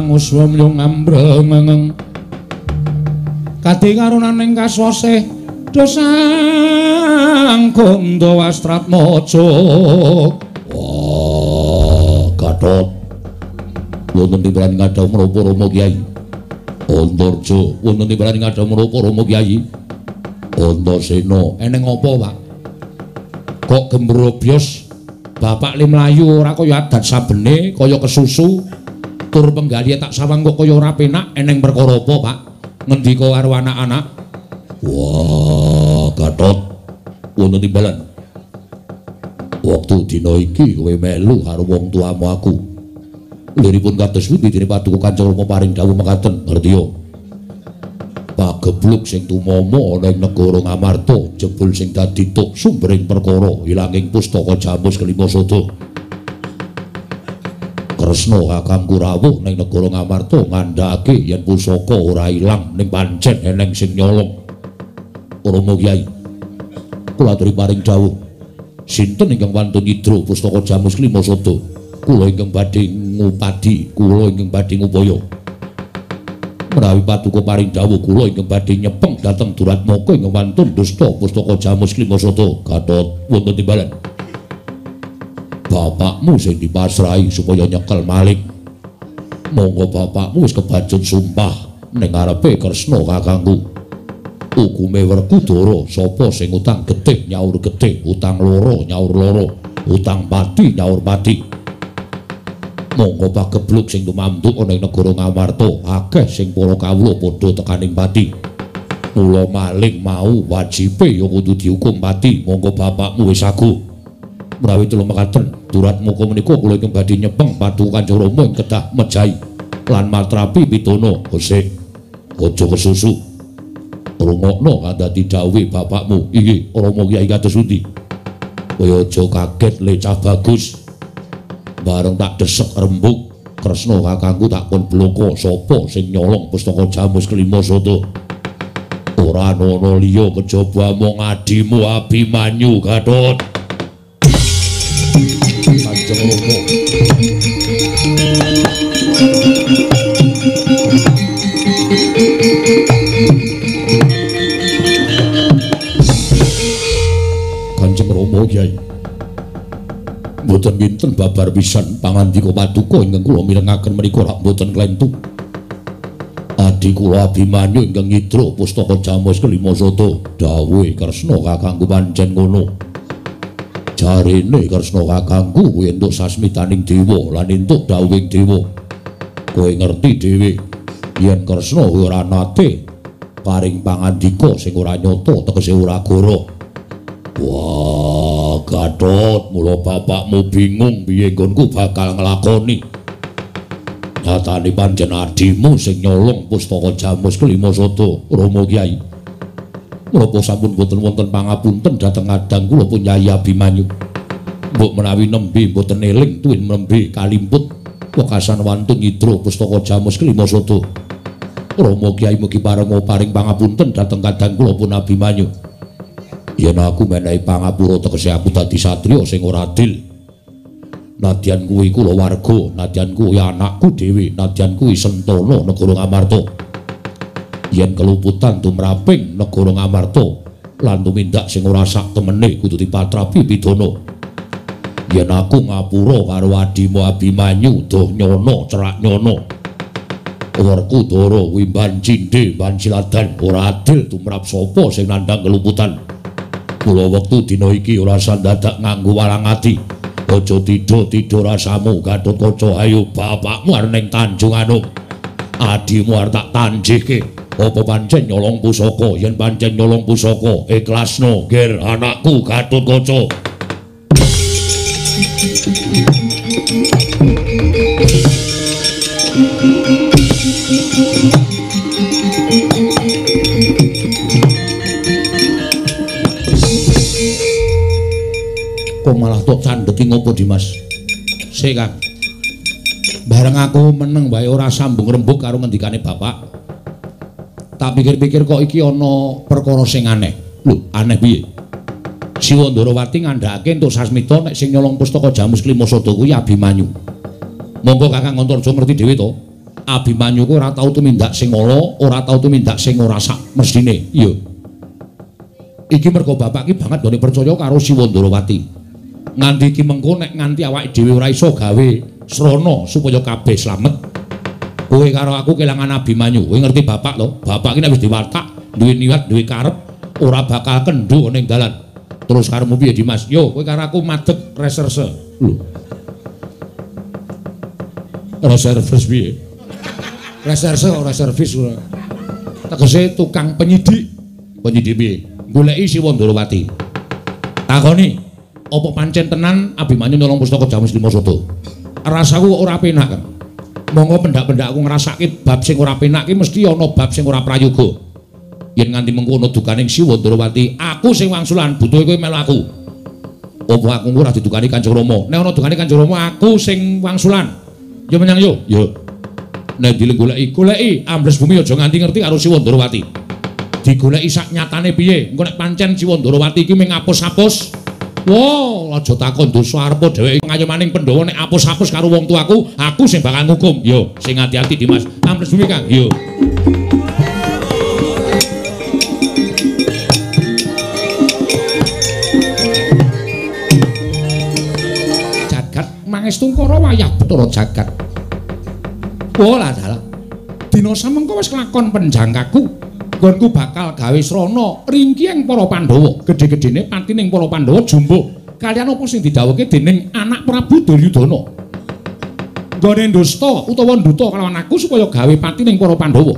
Uswam yung ambrengeng kadi karunaning kaswase dosang kondo wastratmojo. Wah, Gatot wonten timbalan ngadha menapa Rama Kyai? Antarja wonten timbalan ngadha menapa Rama Kyai? Antasena eneng apa, Pak? Kok gembrobyos bapak le mlayu ora kaya adat sabene kaya kesusu tur penggalih tak sawang kok kaya ora penak eneng perkara apa, Pak? Ngendika karo anak-anak. Wah, Gatot wonten timbalan. Wektu dina iki kowe melu karo wong tuamu aku. Liripun kados pundi dene paduka Kanca Rama paring dawuh mekaten, ngertiya? Pagebluk sing tumama ana ing negara Ngamarta, jebul sing dadi tuk sumbering perkara ilanging pustaka jamus kelima sada. Kresna kakangku rawuh ning negara Ngamarta ngandhakake yen pusaka ora ilang ning pancen eneng sing nyolong. Rama Kyai, kula aturi paring dawuh. Sinten ingkang wantun nyidra pustaka Jamus Klima Sada? Kula ingkang badhe ngupadi, kula ingkang badhe ngupaya. Menawi paduka paring dawuh kula ingkang badhe nyepeng dhateng Duratmaka ingkang wantun dusta pustaka Jamus Klima Sada. Gatot wonten timbalan. Bapakmu sing dipasrahi supaya nyekel maling. Monggo bapakmu wis kebacut sumpah ning ngarepe Kresna kakangku. Hukume Werkudara, sapa sing utang getih nyaur getih, utang loro nyaur loro, utang pati nyaur pati. Monggo pagebluk sing tumanduk ana ing negara Ngamarta, akeh sing para kawula padha tekaning pati. Mula maling mau wajibe ya kudu dihukum pati. Monggo bapakmu wis aguh. Menawi tulung mekaten, Duratmaka menika kula ingkang badhe nyepeng paduka Kanjeng Rama ing kedah mejahi lan matrapi pidana. Hosik, aja kesusu. Rungokno kandhati dawuhe bapakmu. Inggih, Rama Kyai kados pundi? Kowe aja kaget le cah bagus. Bareng tak desek rembug Kresna kakangku tak kon bloko sapa sing nyolong pustaka Jamus Klima Sada. Ora ana liya kejaba mung adimu Abimanyu Gatot. Kanjeng Rama. Kanjeng Rama Kyai. Mboten kinten babar pisan pangandika paduka ingkang kula mirengaken menika rak mboten klentu. Adi kula Abimanyu ingkang nyidra pustaka Jamus Kelima Sada. Dawuhe Kresna kakangku pancen ngono. Jarene Kresna kakangku kuwi entuk sasmitaning dewa lan entuk dawuhing dewa. Kowe ngerti dhewe yen Kresna kuwi ora nate paring pangandika sing ora nyata tegese ora goro. Wah, Gatot, mula bapakmu bingung piye nggonku bakal nglakoni. Nyatane pancen adimu sing nyolong pustaka Jamus Kelima Sada, Rama Kyai. Menapa sampun boten wonten pangapunten dhateng adang kula pun Kyai Abimanyu. Mbok menawi nembe mboten eling tuwin nembe kalimput wekasan wantun nyidra pustaka Jamus Kelima Sada. Rama Kyai mugi parenga paring pangapunten dhateng kadang kula pun Abimanyu. Yen aku menehi pangapura tegese aku dadi satriya sing ora adil. Nadyan kuwi kula warga, nadyan kuwi anakku dhewe, nadyan kuwi sentana negara Ngamarta. Yen keluputan tumraping negara Ngamarta lan tumindak sing ora sak temene kudu dipatrapi pidana. Yen aku ngapura karo adimu Abimanyu, doh nyono cerak nyono. Werkudara kuwi mban cindhe, mban siladan, ora adil tumrap sapa sing nandhang keluputan. Kula wektu dina iki ora sandadak nganggo walang ati. Aja tidha-tidha rasamu Gatotkaca, ayo bapakmu arep ning Tanjung Anum. Adimu arep tak tanjihke. Apa pancen nyolong pusaka? Yen pancen nyolong pusaka, ikhlasno ger anakku Gatotkaca. Kok malah tok candheki ngopo Dimas? Sik Kang. Bareng aku meneng wae ora sambung rembug karo ngendikane bapak. Tak pikir-pikir kok iki ana perkara sing aneh. Lho, aneh piye? Siwa Ndarawati ngandhakake entuk sasmita nek sing nyolong pustaka Jamus Klima Sada kuwi Abimanyu. Monggo Kakang Antarja ngerti dhewe to. Abimanyu kuwi ora tau tumindak sing ala, ora tau tumindak sing ora sak mesthine. Iya. Iki mergo bapak iki banget nggone percaya karo Siwa Ndarawati. Nganti iki mengko nek nganti awake dhewe ora iso gawe srana supaya kabeh slamet. Kowe karo aku kelangan Abimanyu. Kowe ngerti bapak to? Bapak iki nek wis diwatak, duwe niat, duwe karep, ora bakal kendho ning dalan. Terus karepmu piye Dimas? Yo, kowe karo aku madeg reserse. Lho. Reservis piye? Reserse ora servis ora. Tegese tukang penyidik. Penyidik piye? Goleki Siwa Ndarawati. Takoni, apa pancen tenan Abimanyu nyolong pustaka Jamus Klima Sada? Rasaku kok ora penak, Kang. Monggo pendak-pendak aku ngrasake bab sing ora penak ki mesti ana bab sing ora prayoga. Yen nganti mengko ana dukaning Siwa Ndarawati, aku sing wangsulan, butuhe kowe melu aku. Apa aku ora didukani Kanjeng Rama? Nek ana dukane Kanjeng Rama, aku sing wangsulan. Yo menyang yo. Yo. Nek dilek goleki, goleki ambles bumi aja nganti ngerti karo Siwa Ndarawati. Digoleki sak nyatane piye? Engko nek pancen Siwa Ndarawati iki mung ngapus-apus, Wo, aja takon dosa arepa dheweke ngayomaning Pandhawa nek apus-apus karo wong tuaku, aku sing bakal ngukum. Yo, sing ati-ati Dimas. Ambles duwe Kang. Yo. Jagat mangestungkara wayah Bathara Jagat. Wo lah dalah. Dina samengko wis kelakon penjangkaku. Nggonku bakal gawe srana ringkiyeng para Pandhawa. Gedhe-gedhene patining para Pandhawa jumbuh kaliyan apa sing didhawuhke dening anak Prabu Duryudana. Nggone ndusta utawa nduta kalawan aku supaya gawe patining para Pandhawa.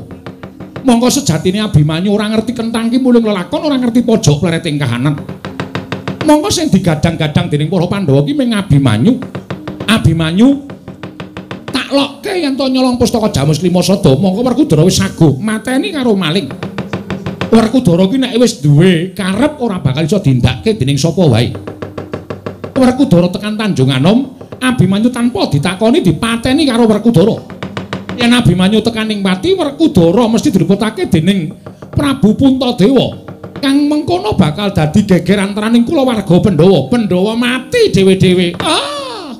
Mongko sejatine Abimanyu ora ngerti kentang ki muling lelakon, ora ngerti pojok plereting kahanan. Mongko sing digadang-gadang dening para Pandhawa ki mung Abimanyu. Abimanyu lokke yen to nyolong pustaka Jamus Lima Sada, mongko Werkudara wis saguh mateni karo maling. Werkudara ki nek wis duwe karep ora bakal iso dindake dening sapa wae. Werkudara tekan Tanjung Anom, Abimanyu tanpa ditakoni dipateni karo Werkudara. Yen Abimanyu tekan ning pati, Werkudara mesti diluputake dening Prabu Puntadewa. Kang mengkono bakal dadi geger antaraning kulawarga Pandhawa. Pandhawa mati dhewe-dhewe. Ah.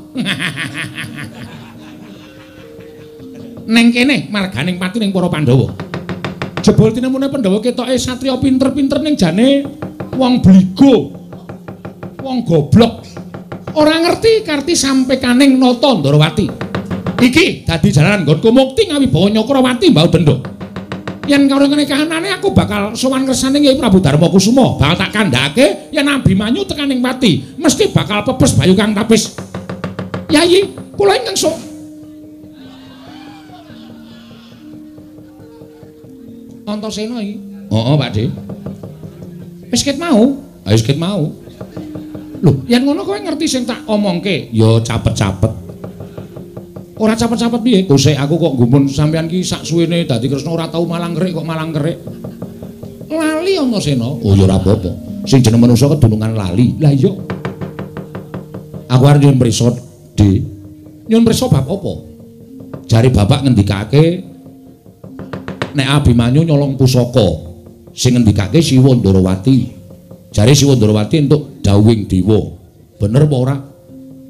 Neng kene marganing pati ning para Pandhawa. Jebul tinemune Pandhawa ketoke satriya pinter-pinter ning jane wong bligo. Wong goblok. Ora ngerti karti sampekaning Nata Ndorowati. Iki dadi jalaran nggonku mukti ngawibawa Nyakrawati mbau bendha. Yen karo ngene kahanane aku bakal sowan kersane Kyai Prabu Darma Kusuma, bakal tak kandhake yen Abimanyu tekan ning pati, mesti bakal pepes bayu kang tapis. Yayi, kula ingkang sok Antasena iki. Heeh, Pak De. Wis ket mau. Ha wis ket mau. Lho, yen ngono kowe ngerti sing tak omongke? Ya capet-capet. Ora capet-capet piye? Kosek aku kok gumun sampean ki sak suwene dadi Kresna ora tau malang kerik kok malang kerik. Lali Antasena. Oh ya ora apa-apa. Sing jeneng manungsa kedunungan lali. Lah iya. Aku arep nyuwun prisa, De. Nyuwun prisa bab apa? Jare bapak ngendikake nek Abimanyu nyolong pusaka sing ngendikake Siwa Ndarawati. Jare Siwa Ndarawati entuk dawuhing dewa. Bener apa ora?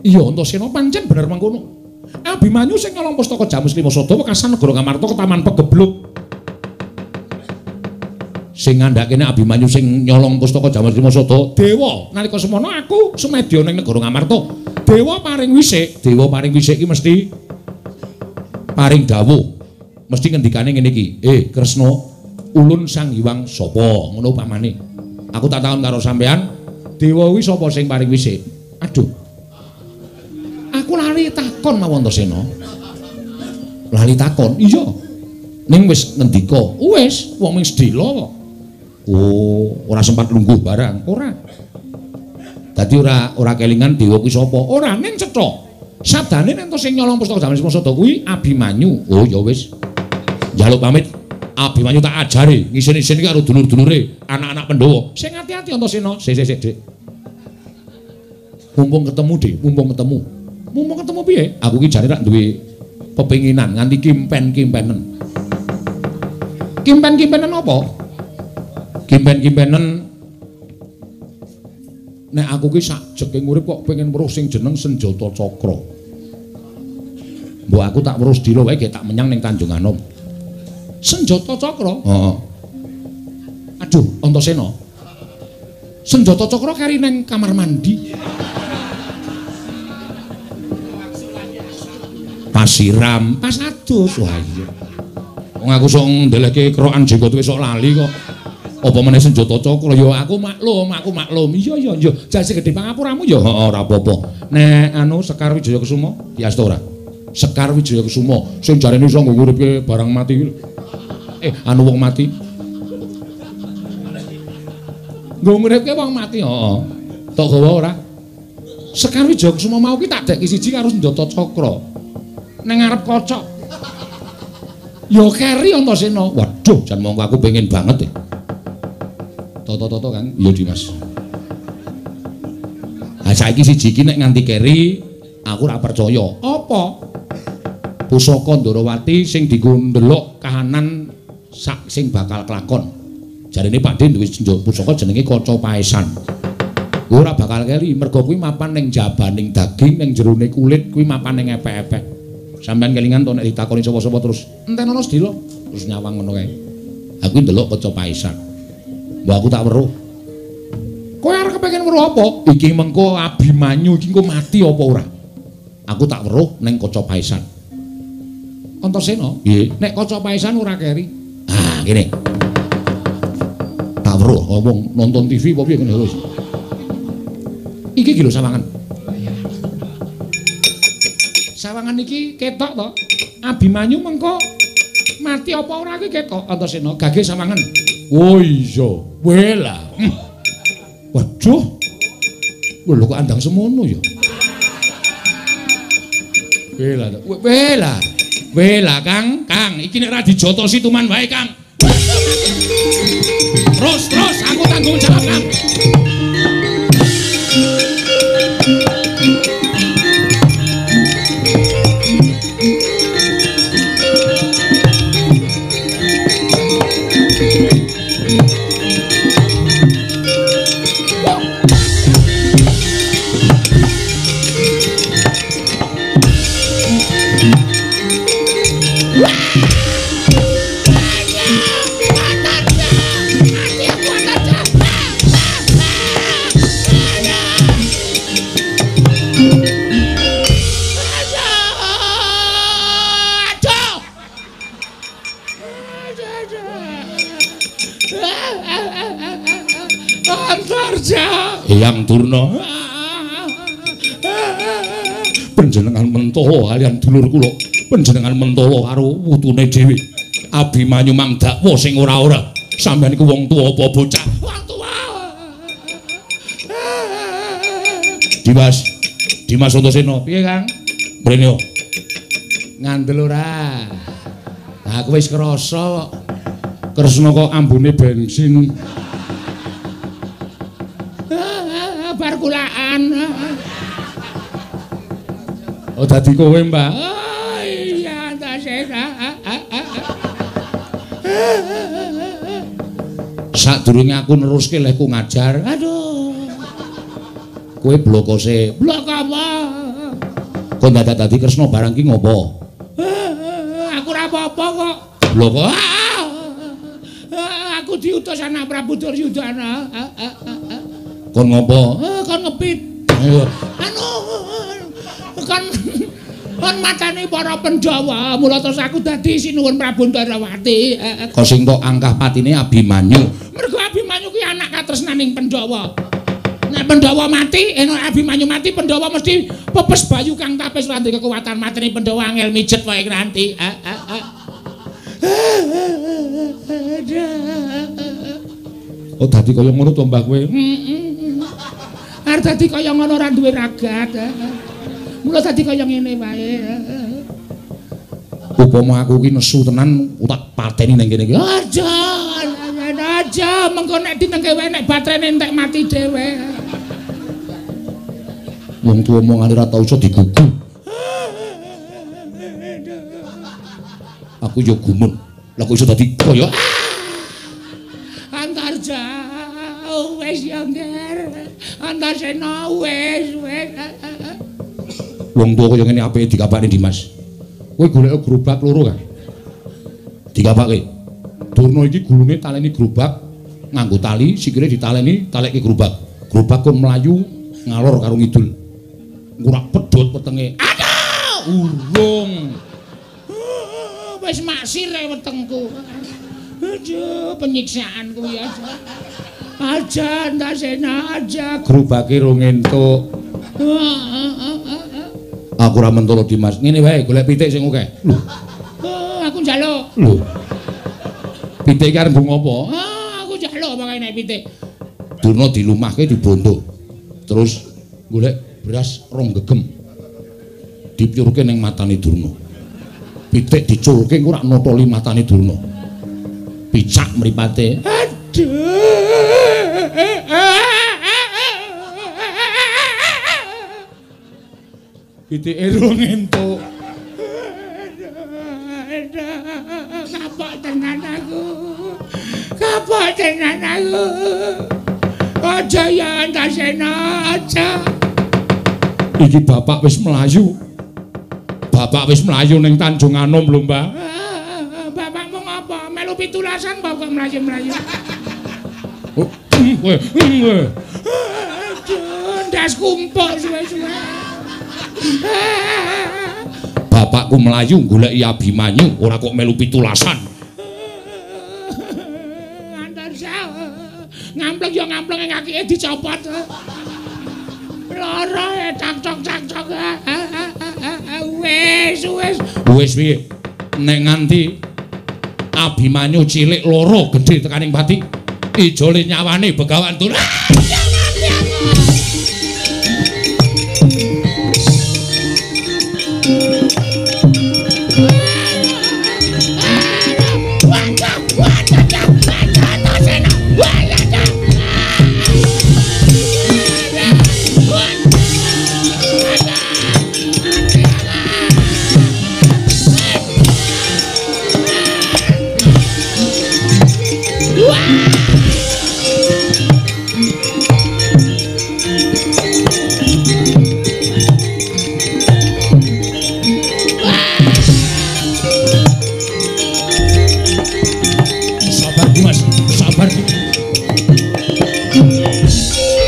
Iya, Antasena pancen bener mangkono. Abimanyu sing nyolong pustaka Jamus Lima Sada wekasan negara Ngamarta ke Taman Pegebluk. Sing ngandhake nek Abimanyu sing nyolong pustaka Jamus Lima Sada, dewa. Nalika semono aku semedya ning negara Ngamarta. Dewa paring wisik, dewa paring wisik iki mesti paring dawuh. Mesti ngendikane ngene iki, Kresna, ulun Sang Hyang sapa? Ngono pamane. Aku tak takon karo sampean, dewa kuwi sapa sing paring wisik? Aduh. Aku lali takon mawon Antasena. Lali takon? Iya. Ning wis ngendika, wis wong ming sedhela kok. Oh, ora sempat lungguh barang, ora. Dadi ora kelingan dewa kuwi sapa? Ora, ning cetha. Sabdane nek sing nyolong pustaka Jamus Lima Sada kuwi Abimanyu. Oh ya wis. Njaluk pamit, Abimanyu tak ajari ngisin-isin iki karo dulur-dulure, anak-anak Pandhawa. Sing ati-ati Antasena. Sik sik sik, Dik. Mumpung ketemu, Dik, mumpung ketemu. Mumpung ketemu piye? Aku ki jane rak duwe pepinginan nganti kimpen-kimpenen. Kimpen-kimpenen apa? Kimpen-kimpenen nek aku ki sak jeking urip kok pengen weruh sing jeneng Senjata Cakra. Mbok aku tak weruh sedhela wae gek tak menyang ning Tanjung Anom. Senjata Cakra? Heeh. Aduh, Antasena. Senjata Cakra kari nang kamar mandi. Pasiram, pas adus. Wah iya. Wong aku sok ndelehke kerokan jenggot wis sok lali kok. Apa meneh Senjata Cakra? Ya aku maklum, aku maklum. Iya iya iya. Jase gedhe pangapuramu ya heeh ora apa-apa. Nek anu Sekar Wijaya Kusuma diasta ora? Sekar Wijaya Kusuma sing jarene iso nggo nguripke barang mati kuwi lho. Anu wong mati. Nggo nguripke wong mati heeh. Tok gawa ora? Sekar Wijaya Kusuma mau ki tak deki siji karo Senjata Cakra. Nang ngarep kaca. Ya keri Antasena. Waduh, jan mongko aku pengen banget ya. Toto-toto Kang. Iya Dimas. Ha saiki siji iki nek nganti keri aku ora percaya. Apa? Pusaka Ndarawati sing dienggo ndelok kahanan sak sing bakal kelakon. Jarene Pak De duwe pusaka jenenge Kaca Paesan. Ora bakal keri, mergo kuwi mapan ning jabaning daging, ning jerone kulit kuwi mapan ning epek-epek. Sampeyan kelingan to nek ditakoni sapa-sapa terus entenono sedhela, terus nyawang ngono kae. Aku ndelok kaca paesan. Mbok aku tak weruh. Kowe arep kepengin weruh apa? Iki mengko Abimanyu iki engko mati apa ora? Aku tak weruh ning kaca paesan. Antasena? Nggih. Nek kaca paesan ora keri. Ah, ngene. Tak weruh wong nonton TV apa piye ngene terus. Iki iki lho sawangan. Sawangan iki ketok to. Abimanyu mengko mati apa ora iki ketok Antasena gage sawangan. Oh iya, wela. Waduh. Lho kok andang semono ya. Wela, wela. Wela Kang, Kang, iki nek ora dijotosi tuman wae Kang. Terus, terus aku tanggung jawab Kang. Eyang Durna, panjenengan mentolo kalian dulur kula, panjenengan mentolo karo putune dhewe. Abimanyu mang dakwa sing ora-ora. Sampeyan iku wong tuwa apa bocah? Wong tuwa. Dimas, Dimas Antasena, piye Kang? Mrene yo. Ngandel ora? Aku wis krasa kok. Kresna kok ambune bensin. Bar kulaan. Oh dadi kowe, Mbak. Oh iya, Antasena. Sadurunge aku neruske lehku ngajar. Aduh. Kowe blokose. Blok apa? Kok dadak dadi Kresna barang ki ngopo? Aku ora apa-apa kok. Bloko. Aku diutus anak Prabu Duryudana. Kon ngopo? Kon ngepit. Anu kon matane para Pandhawa, mula terus aku dadi sinuwun Prabu Ndrawati. Kok sing tok angkah patine Abimanyu. Mergo Abimanyu kuwi anak katresnaning Pandhawa. Nek Pandhawa mati, nek Abimanyu mati, Pandhawa mesti pepes bayu kang tapis lan kekuatan matine Pandhawa angel mijet wae nanti. Oh dadi kaya ngono to Mbah kowe? Arep dadi kaya ngono ora duwe ragat. Mula dadi kaya ngene wae. Upama aku ki nesu tenan tak pateni ning kene iki. Aja, aja mengko nek ditengke wae nek baterene entek mati dhewe. Wong tuwa omongane ora tau iso digugu. Aku yo gumun. Lah kok iso dadi kaya Antarja wis ya Nger. Antasena wis wis. Wong tuwa kaya ngene apike dikapakne Dimas. Kowe golek gerobak loro kan? Dikapake. Durna iki gulune taleni gerobak nganggo tali, sikile ditaleni talekke gerobak. Gerobak kon mlayu ngalor karo ngidul. Ngurak pedhot wetenge. Aduh, urung. Wis maksir wetengku. Aduh, penyiksaan kuwi aja. Aja Antasena aja. Gerobake rong entuk. Aku ora mentolo Dimas. Ngene wae golek pitik sing akeh. Lho. Aku njaluk. Lho. Pitik iki arep nggo ngopo? Aku njaluk pokoke nek pitik. Durna dilumahke dibondo. Terus golek beras rong gegem. Dipyurke ning matane Durna. Pitik diculke engko rak notoli matane Durna. Picak mripate. Aduh. Pitike rong entuk. Kapok tenan aku. Kapok tenan aku. Aja ya Antasena, aja. Iki bapak wis mlayu. Bapak wis mlayu ning Tanjung Anom lho, Mbah. Bapakmu ngapa? Melu pitulasan kok mlayu-mlayu. Aduh, ndas kumpul suwe-suwe. Bapakku mlayu goleki Abimanyu, ora kok melu pitulasan. Antarsa. Ngampleng ya ngampleng kakike dicopot. Lara cak-cok. Wis wis. Wis piye? Nek nganti Abimanyu cilik loro gedhe tekaning pati, ijole nyawane Begawan Durna.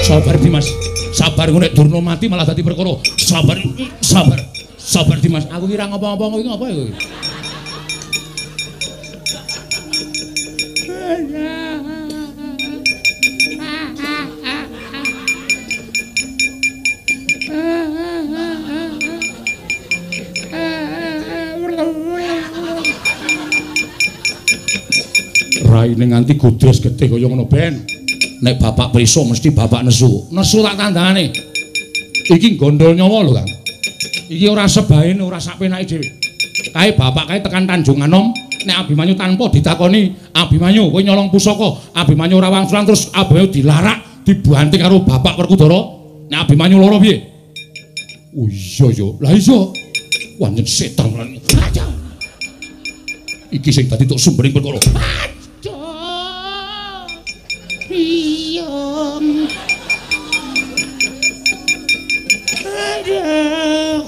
Sabar Dimas, sabar nek Durna mati malah dadi perkara. Sabar, sabar, sabar Dimas. Aku kira ngapa-ngapa kowe ngapa ya kowe? Raine nganti godres gedhe kaya ngono ben. Nek bapak preso mesti bapak nesu. Nesu tak tandane. Iki gondol nyawa lho, Kang. Iki ora sebaene, ora sak penake dhewe. Kae bapak kae tekan Tanjung Anom, nek Abimanyu tanpa ditakoni, Abimanyu kowe nyolong pusaka, Abimanyu ora wangsulan terus Abimanyu dilarak, dibanting karo bapak Werkudara. Nek Abimanyu lara piye? Oh iya ya. Lah iya. Wancen setan lan. Iki sing dadi tok sumbering perkara. Iya.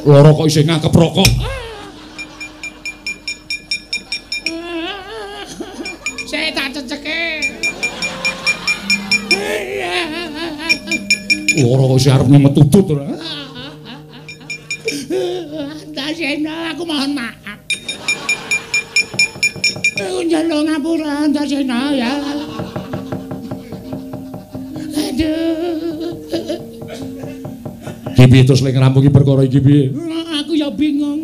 Loro kok isih ngakep rokok. Saya tak ceceke. Loro kok isih arep nyemet udut ora. Antasena, aku mohon maaf. Aku njaluk ngapura Antasena ya. Aduh. Ki piye terus lek ngrampungi perkara iki piye? Aku ya bingung.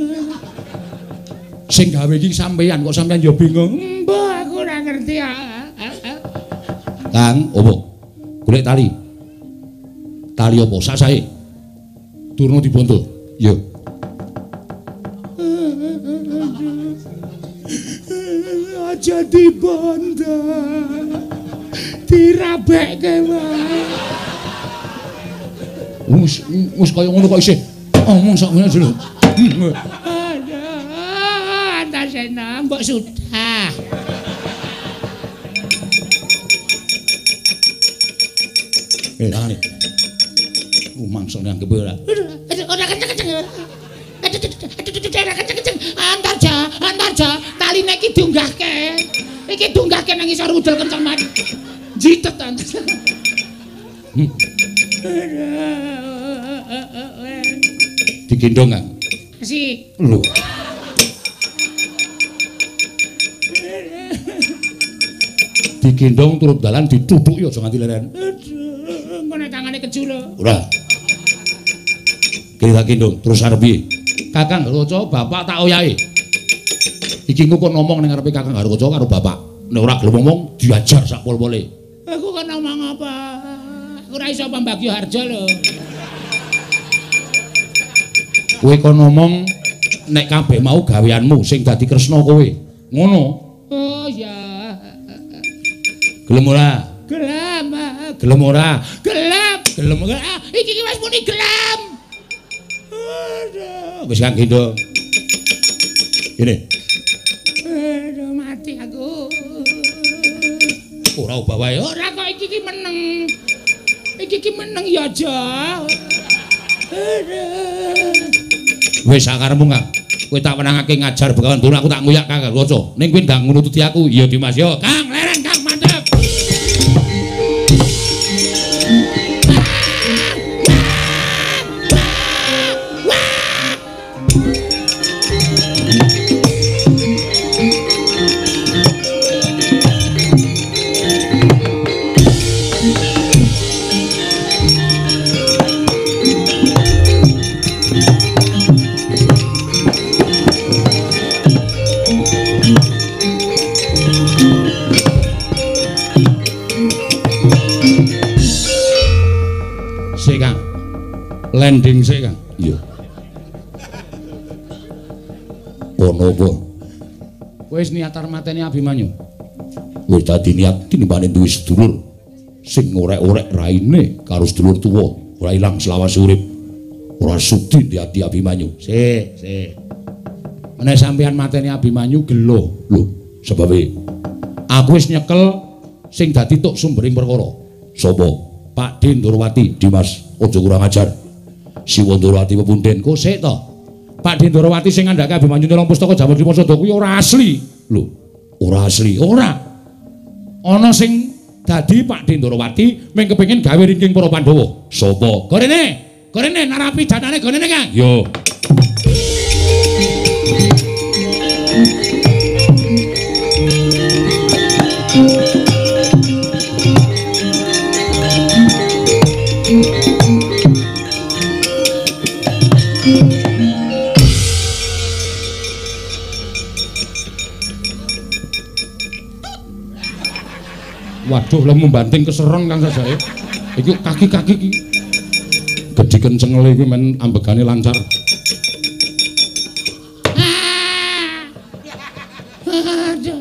Sing gawe iki sampeyan kok sampeyan ya bingung. Mbah, aku ora ngerti. Kang, opo? Golek tali. Tali opo? Sak sae. Durna dibondo. Yo. Aja dibondo. Dirabekke wae. Wis wis kaya ngono kok isih omong sakmene lho. Aduh, Antasena mbok sudah. Tangane. Rumangsane anggep ora. Ora kenceng-kenceng. Ora kenceng-kenceng. Antarja, Antarja, taline iki diunggahke. Iki diunggahke nang isor udel kenceng banget. Jitet Antasena. Digendong kan? Asik. Lho. Digendong turut dalan ditutuki aja nganti leren. Aduh, engko nek tangane keju lho. Ora. Kene tak gendong terus arep piye? Kakang Garukaca bapak tak oyahe. Iki engko kon ngomong ning ngarepe Kakang Garukaca karo bapak. Nek ora gelem ngomong diajar sak pol-pole. Aku kon ngomong apa? Aku ora iso pambagyo harja lho. Kowe kon ngomong nek kabeh mau gaweanmu sing dadi Kresna kowe. Ngono. Oh ya. Gelem ora? Gelem. Gelem ora? Gelem. Gelem ora? Iki ki wis muni gelem. Aduh, wis kang gendong. Ngene. Aduh, mati aku. Ora obah wae. Ora kok iki ki meneng. Iki ki meneng ya aja. Wis sakarepmu, Kang. Kowe tak wenangake ngajar Begawan Durna, aku tak nguyak Kang Garwaca. Ning kowe ndang nututi aku. Iya Dimas yo. Kang, leren Kang, mantep. Landing sik, Kang. Iya. Ono apa? Kowe wis niat arep mateni Abimanyu. Wis dadi niat tinimbane duwe sedulur sing ngorek-orek raine karo sedulur tuwa, ora ilang selawase urip. Ora sudi diati Abimanyu. Sik, sik. Menawa sampeyan mateni Abimanyu gelo. Lho, sebabe aku wis nyekel sing dadi tuk sumbering perkara. Sapa? Pak Ndorowati, Dimas, aja kurang ajar. Siwa Ndorowati pepunden kok sik to. Pak Ndorowati sing ngandhake Abimanyu nyolong pustaka Jawa Dimasada kuwi ora asli. Lho, ora asli. Ora. Ana sing dadi Pak Ndorowati mung kepengin gawe ringking para Pandhawa. Sapa? Gorene. Gorene narapidanane gorene, Kang. Yo. Waduh, lemu banting kesereng Kang sajae. Iki kaki-kaki iki. Gedhi kencengele iki men ambegane lancar. Aduh.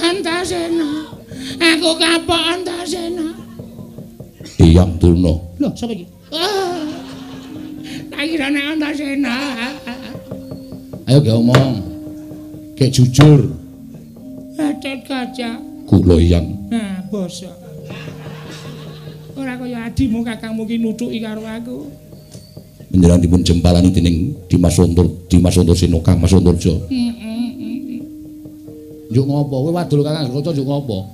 Antasena. Aku kapok Antasena. Eyang Durna. Lho, sapa iki? Tak kira nek Antasena. Ayo ge omong. Ge jujur. Gatot Kaca. Kula Eyang. Nah, bosok. Ora kaya adimu kakangmu ki nuthuki karo aku. Panjenengan dipun jempalani dening Dimas Antasena Kang Mas Antarja. Heeh. Njuk ngopo? Kowe wadul Kakang Garwaca njuk ngopo?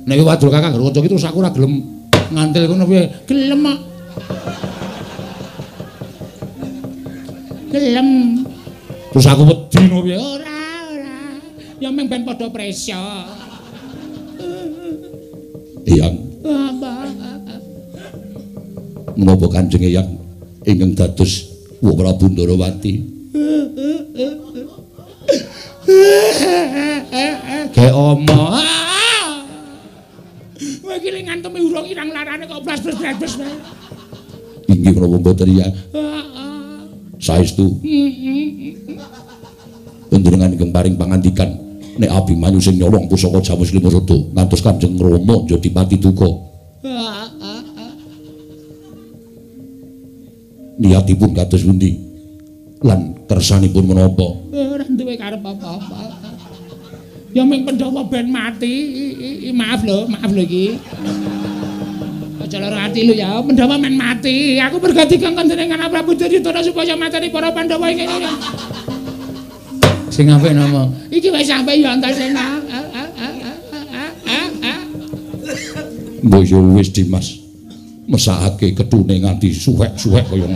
Nek kowe wadul Kakang Garwaca ki terus aku ora gelem ngantil kono piye? Gelem kok. Gelem. Terus aku wedi ngono piye? Ora, ora. Ya mung ben padha presa. Eyang. Apa? Menapa Kanjeng Eyang ingkang dados Wa Prabu Ndorowati? Ge omo. Kowe iki lek ngantemi urung irang larane kok blas-blas-blas. Inggih menapa mboten ya? Heeh. Saestu. Heeh. Panjenengan ingkang paring pangandikan nek Abimanyu sing nyolong pusaka Jamus Limasada ngantos Kanjeng Rama njadi pati duka. Niatipun kados pundi? Lan kersanipun menapa? Ora duwe karep apa-apa. Ya mung Pandhawa ben mati. Maaf lho iki. Aja lara ati lho ya, Pandhawa men mati. Aku bergati kang dening Prabu Duryudana supaya mateni para Pandhawa iki. Sing apik napa? Iki wis sampe ya Antasena. Mbok yo wis Dimas. Mesakake ketune nganti suwek-suwek kaya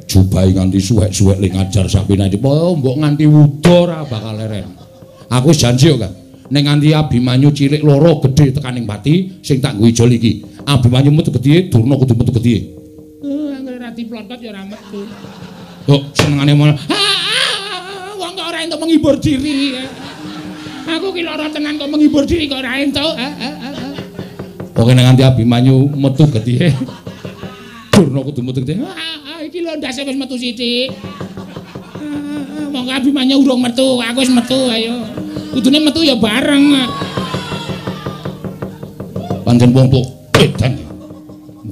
jubahe nganti suwek-suwek ling ngajar sapinane. Oh, mbok nganti wuda ora bakal leren. Aku wis janji kok, Kang. Nek nganti Abimanyu cilik loro gedhe tekaning pati sing tak nggo ijol iki. Abimanyu metu getihe, Durna kudu metu getihe. Anggere ra diplotot ya ora metu. Kok senengane malah wong kok ora entuk menghibur diri. Aku ki lara tenan kok menghibur diri kok ora entuk. Pokoke nek nganti Abimanyu metu getihe, Durna kudu metu getihe. Iki lho ndase wis metu sithik. Monggo Abimanyu urung metu, aku wis metu ayo. Kudune metu ya bareng. Pancen wong tok edan.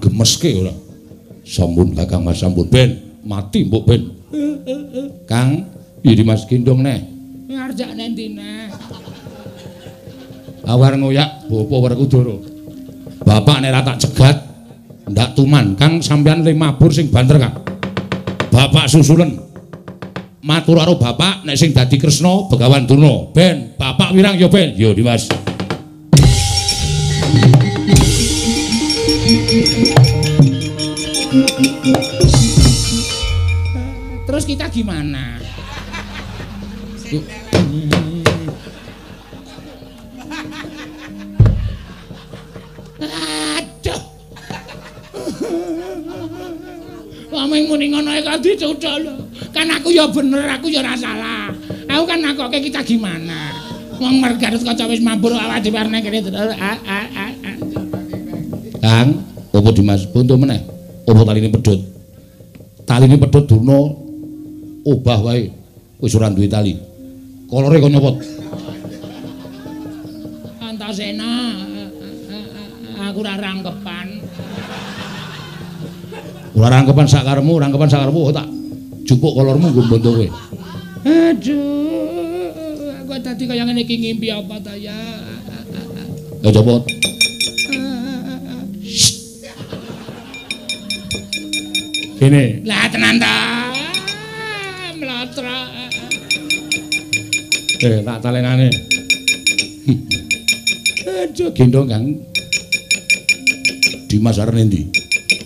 Gemeske ora. Sampun Kakang Mas sampun ben mati mbok ben. Kang, iki Mas gendong neh. Ngarjakne ndi neh? Awar ngoyak bapa Werkudara. Bapak nek ra tak cegat ndak tuman. Kang sampean le mabur sing banter, Kang. Bapak susulen. Matur karo bapak nek sing dadi Kresna Begawan Durna. Ben, bapak wirang ya ben. Yo Dimas. Terus kita gimana? Aduh. Wong muni ngono kok dicucuk lho. Kan aku ya bener, aku ya ora salah. Aku kan nakoke kita gimana? Wong mergarut kaca wis mabur awake dhewe arep kene. Kang, opo Dimas? Buntu meneh. Opo taline pedhot? Taline pedhot Durna obah wae. Wis ora duwe tali. Kolore kok nyopot. Antasena, aku ora rangkepan. Ora rangkepan sakaremu, rangkepan sakaremu tak jupuk kolormu nggo mbonto kowe. Aduh, aku dadi kaya ngene iki ngimpi apa ta ya? Ya copot. Kene. Lah tenan ta. Mlotro. Tak talenane. Aduh, gendong Kang. Dimas arep endi?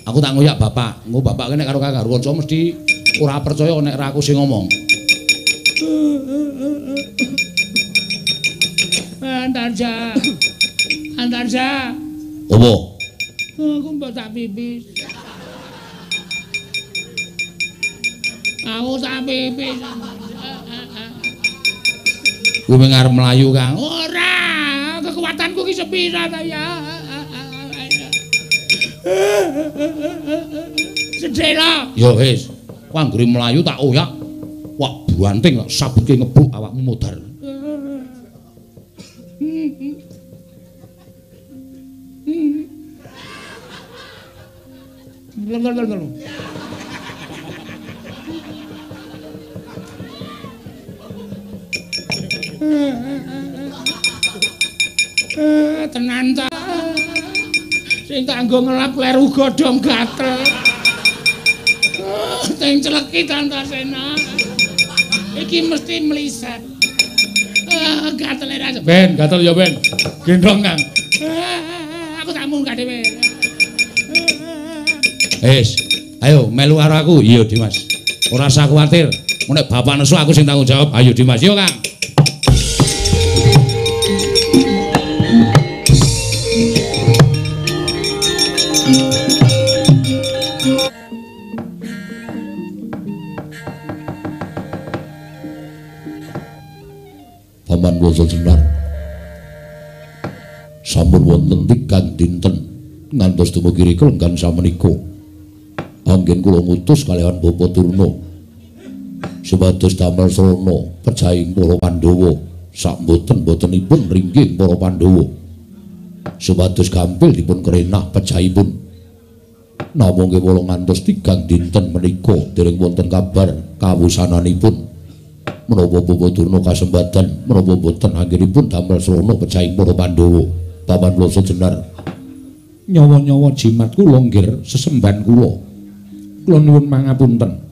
Aku tak ngoyak bapak. Engko bapak kene karo kakak kanca mesti ora percaya nek ra aku sing ngomong. Antarja. Antarja. Apa? Aku mbok tak pipis. Aku tak pipis. Kuwi arep mlayu, Kang. Ora, kekuatanku ki sepira ta ya. Sedhela. Ya wis. Ku anggere mlayu tak oyak. Wah, banting kok sabutke ngebuk awakmu modar. Tenan ta. Sing tak nggo ngelap kleru godhong gatel. Sing celeki Antasena. Iki mesti mliset. Gatele ra. Ben, gatel ya ben. Gendong Kang. Aku tak munggah dhewe. Wis, ayo melu karo aku. Iya, Dimas. Ora usah kuwatir. Nek bapak nesu aku sing tanggung jawab. Ayo Dimas, yo Kang. Paman Wasa Jenar sampun wonten tigang dinten ngantos dumugi rika lenggan samenika. Anggen kula ngutus kalihan Bapak Durna supados damel srana pejahing para Pandhawa sak mboten-mbotenipun ringgih para Pandhawa supados gampil dipun kerenah pejahipun. Namung kewala ngantos tigang dinten menika dereng wonten kabar kawusananipun. Menapa Bapak Durna kasembatan menapa boten anggenipun damel srana pejahing para Pandhawa. Paman Wasa Jenar, nyawa-nyawa jimat kula nggir sesembahan kula. Kula nuwun mangapunten.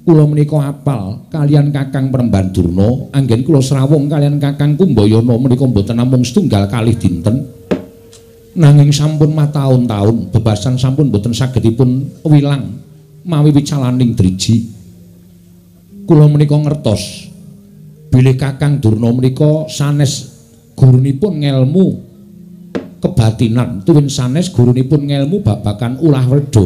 Kula menika apal kalian Kakang Premban Durna, anggen kula srawung kalian Kakang Kumbayana menika mboten namung setunggal kalih dinten. Nanging sampun mataun-taun bebasan sampun mboten sagedipun wilang mawi wicalaning driji. Kula menika ngertos bilih Kakang Durna menika sanes gurunipun ngelmu kebatinan tuwin sanes gurunipun ngelmu babagan ulah werda.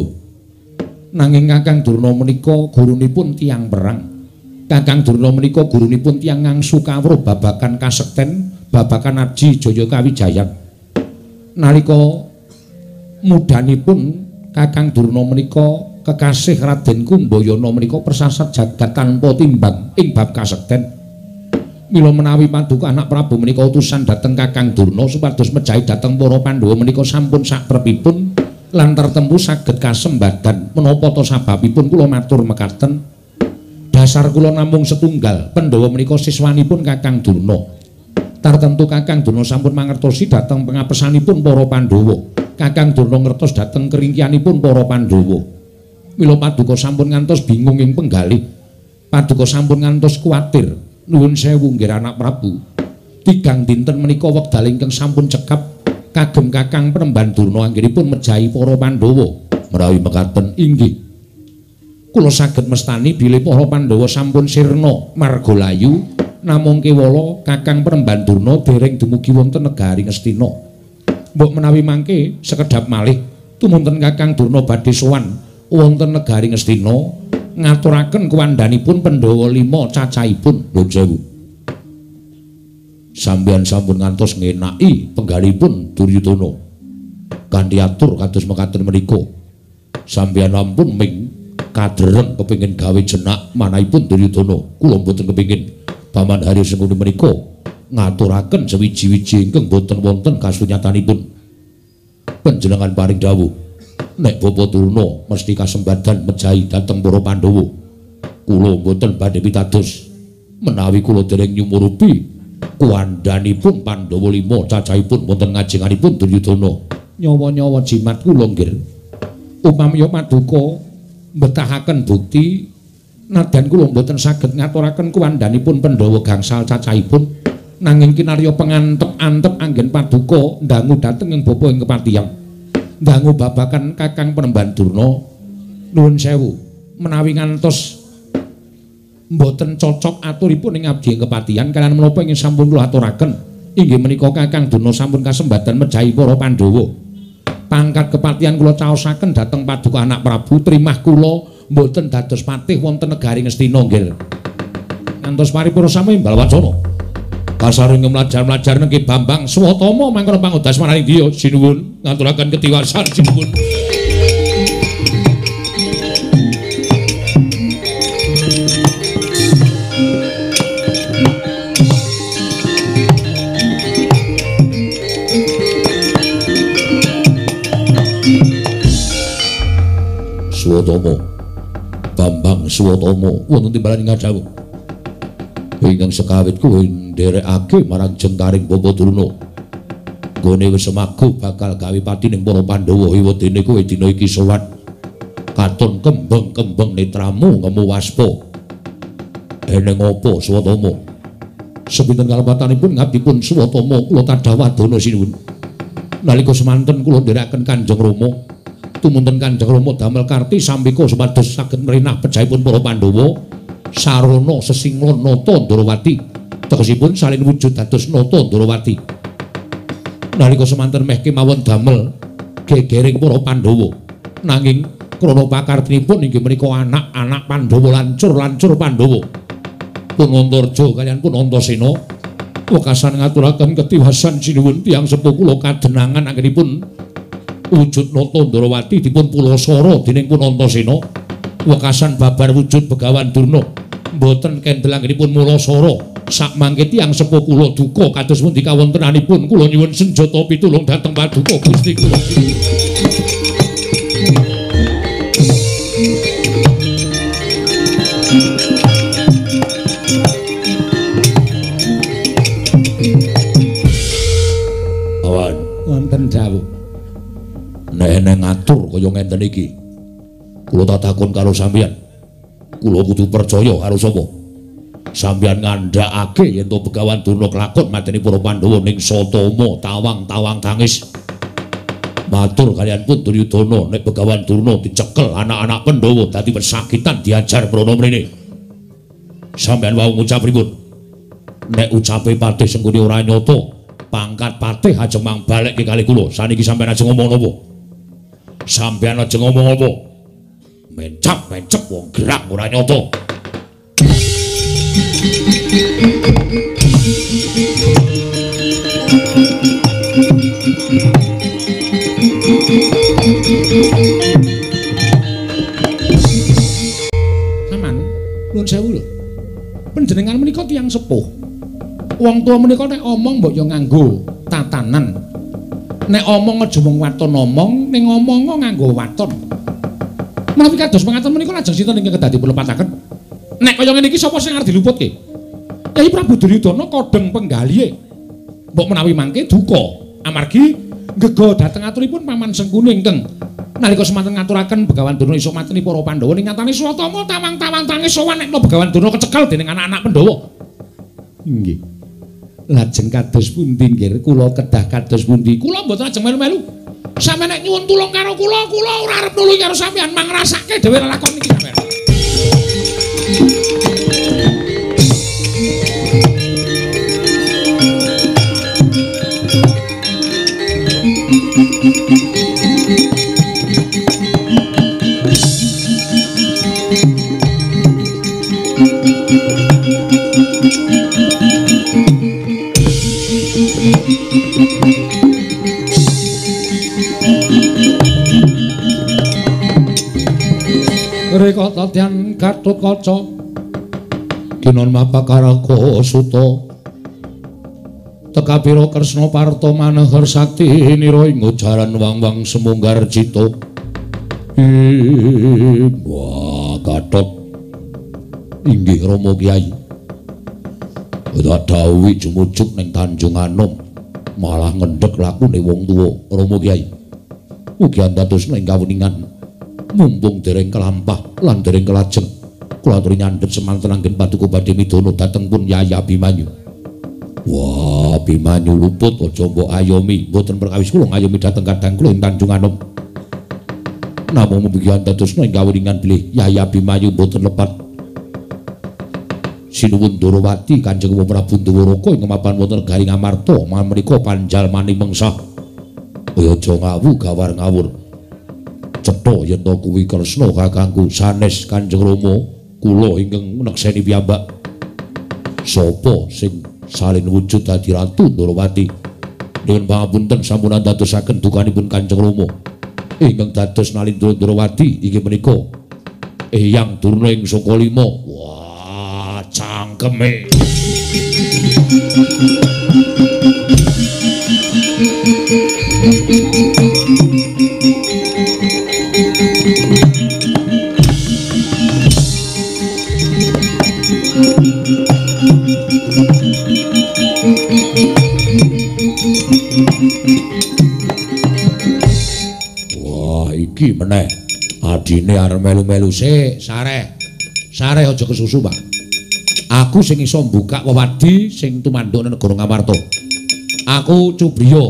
Nanging Kakang Durna menika gurunipun tiyang perang. Kakang Durna menika gurunipun tiyang ngangsu kawruh babagan kasekten, babagan aji jaya kawijayan. Nalika mudanipun Kakang Durna menika kekasih Raden Kumbayana menika persasat jagat tanpa timbang ing bab kasekten. Mila menawi paduka anak Prabu menika utusan dhateng Kakang Durna supados mejahi dhateng para Pandhawa menika sampun sakrepipun lan tertempu saged kasembadan. Menapa ta sababipun kula matur mekaten? Dasar kula namung setunggal, Pandhawa menika siswanipun Kakang Durna. Tartemtu Kakang Durna sampun mangertosi dhateng pengapesanipun para Pandhawa. Kakang Durna ngertos dhateng keringkianipun para Pandhawa. Mila paduka sampun ngantos bingung ing penggalih. Paduka sampun ngantos kuwatir. Nuwun sewu nggih anak Prabu. Tigang dinten menika wekdal ingkang sampun cekap kagem Kakang Penemban Durna anggenipun mejahi para Pandhawa. Menawi mekaten inggih kula saged mestani bilih para Pandhawa sampun sirna marga layu, namung kewala Kakang Penemban Durna dereng dumugi wonten negari Ngastina. Mbok menawi mangke sekedhap malih tumunten Kakang Durna badhe sowan wonten negari Ngastina ngaturaken kuwandhanipun Pandhawa 5 cacahipun. Nuwun sewu. Sampeyan sampun ngantos ngenaki penggalipun Duryudana. Kanthi atur kados mekaten menika. Sampeyan ampun ming kadreng kepengin gawe jenak manahipun Duryudana. Kula mboten kepengin Paman Haryo Sengkuni menika ngaturaken sewiji-wiji ingkang boten wonten kasunyatanipun. Panjenengan paring dawuh nek Bapa Durna mesti kasembadan mejahi dhateng para Pandhawa. Kula mboten badhe pitados menawi kula dereng nyumurupi kuwandhanipun Pandhawa 5 cacahipun wonten ngajenganipun Duryudana. Nyawa-nyawa jimat kula nggih. Upami paduka mbetahaken bukti nadyan kula mboten saged ngaturaken kuwandhanipun Pandhawa gangsal cacahipun, nanging kinarya pengantep-antep anggen paduka ndangu dhateng ing bapa ing kepatihan. Ndangu babakan Kakang Penemban Durna. Nuwun sewu menawi ngantos mboten cocok aturipun ing abdi ing kepatihan kaliyan menapa ingkang sampun kula aturaken inggih menika Kakang Durna sampun kasembadan mejahi para Pandhawa. Pangkat kepatihan kula caosaken dhateng paduka anak Prabu, trimah kula mboten dados patih wonten negari Ngastina nggih. Ngantos paripurna sami imbal wacana. Kasaring mlajar-mlajar nengki Bambang Swatama mangkono pangodas maraning diya sinuwun ngaturaken ketiwasan sinuwun. Swatama Bambang Swatama wonten timbalan ing dawuh ingkang sekawit kuwi nderekake marang jengkaring Bapa Durna. Nggone wis semagu bakal gawe pati ning para Pandhawa ewadene kowe dina iki sowan katon kembeng-kembeng netramu ngemu waspa. Eneng apa Swatama? Sepinten kalepatanipun ngabdipun Swatama kula tadhawadana sinuwun. Nalika semanten kula nderekaken Kanjeng Rama, tumunten Kanjeng Rama damel karti sambika supados saged mrinah pejahipun para Pandhawa sarana sesinglon Nata Ndrawati. Tegesipun salin wujud dados Nata Ndrawati. Nalika semanten meh kemawon damel gegering para Pandhawa, nanging krana pakartinipun inggih menika anak-anak Pandhawa lancur-lancur Pandhawa. Pun Antarja kaliyan pun Antasena wekasan ngaturaken ketiwasan sinuwun tiyang sepuh kula kadenangan anggenipun wujud Nata Ndrawati dipun pulasara dening pun Antasena. Wekasan babar wujud Begawan Durna mboten kendel anggenipun mulasara. Sakmangke tiyang sepuh kula duka kados pundi kawontenanipun kula nyuwun senjata pitulung dhateng paduka Gusti kula. Awan wonten dawuh. Nek eneng ngatur kaya ngenten iki, kula tak takon karo sampeyan. Kula kudu percaya karo sapa? Sampeyan ngandhakake yen to Begawan Durna kelakon mateni para Pandhawa ning Satama tawang-tawang tangis. Matur kaliyan pun Duryudana nek Begawan Durna dicekel anak-anak Pandhawa dadi pesakitan diajar mrono mrene. Sampeyan wau ngucap pripun? Nek ucape Patih Sengkuni ora nyata, pangkat patih ajeng mang balekke kalih kula. Saniki sampeyan ajeng ngomong napa? Sampeyan ajeng ngomong apa? Mencap-mencep wong gerak ora nyata. Aman, nuwun sewu lho. Panjenengan menika tiyang sepuh. Wong tuwa menika nek omong mbok ya nganggo tatanan. Nek omong aja mung waton omong, ning omong nganggo waton. Menawi kados mengaten menika lajeng sinten ingkang kedah dipun lepataken? Nek kaya ngene iki sapa sing arep diluputke? Kyai Prabu Duryudana kodheng penggalihe. Mbok menawi mangke duka amargi ngega dhateng aturipun Paman Sengkuni ingkang nalika semanten ngaturaken Begawan Durna iso mateni para Pandhawa ning nyatane Swatama tawang-tawang tangis sowan nek Begawan Durna kecekel dening anak-anak Pandhawa. Inggih. Lajeng kados pundi nggih kula kedah kados pundi? Kula mboten ajeng melu-melu. Sampeyan nek nyuwun tulung karo kula, kula ora arep nulungi karo sampeyan, mangrasake dhewe lelakon iki sampeyan. Rikata tyan Gatotkaca Kinon mapakaraka suta Tekapira Kresna Parta maneher sakti nira ing jaran wang-wang semunggar cita. Wah, Gatot. Inggih Rama Kyai. Tak dawuhi jumujuk ning Tanjung Anom malah ngendhek lakune wong tuwa Rama Kyai. Mugi andadosna ing kawuningan mumpung dereng kelampah lan dereng kelajeng. Kula aturi nyandhet semanten anggen paduka badhe midana dhateng pun Yai Abimanyu. Wah, Abimanyu luput aja mbok ayomi, mboten perkawis kula ngayomi dhateng kadang kula ing Tanjung Anom. Namung mugi andadosna ing kawuningan bilih Yai Abimanyu mboten lepat. Sinuwun Ndorowati Kanjeng Prabu Ndoraka ing mapan wonten negari Ngamarta menika panjalmani mengsah. Kaya aja ngawu gawar ngawur. Cetha yen to kuwi Kresna kakangku sanes Kanjeng Rama kula ingkang nekseni piyambak. Sapa sing salin wujud dadi Ratu Ndorowati? Nyuwun pangapunten sampun andadosaken dukanipun Kanjeng Rama. Ingkang dados Nalindra Ndorowati inggih menika Eyang Durna ing Sukalima. Wah, cangkeme. Wah, iki meneh adine arep melu-melu sik, sareh. Sareh aja kesusu, Pak. Aku sing iso mbukak wewadi sing tumanduk nang negara Ngamarta. Aku Cubriya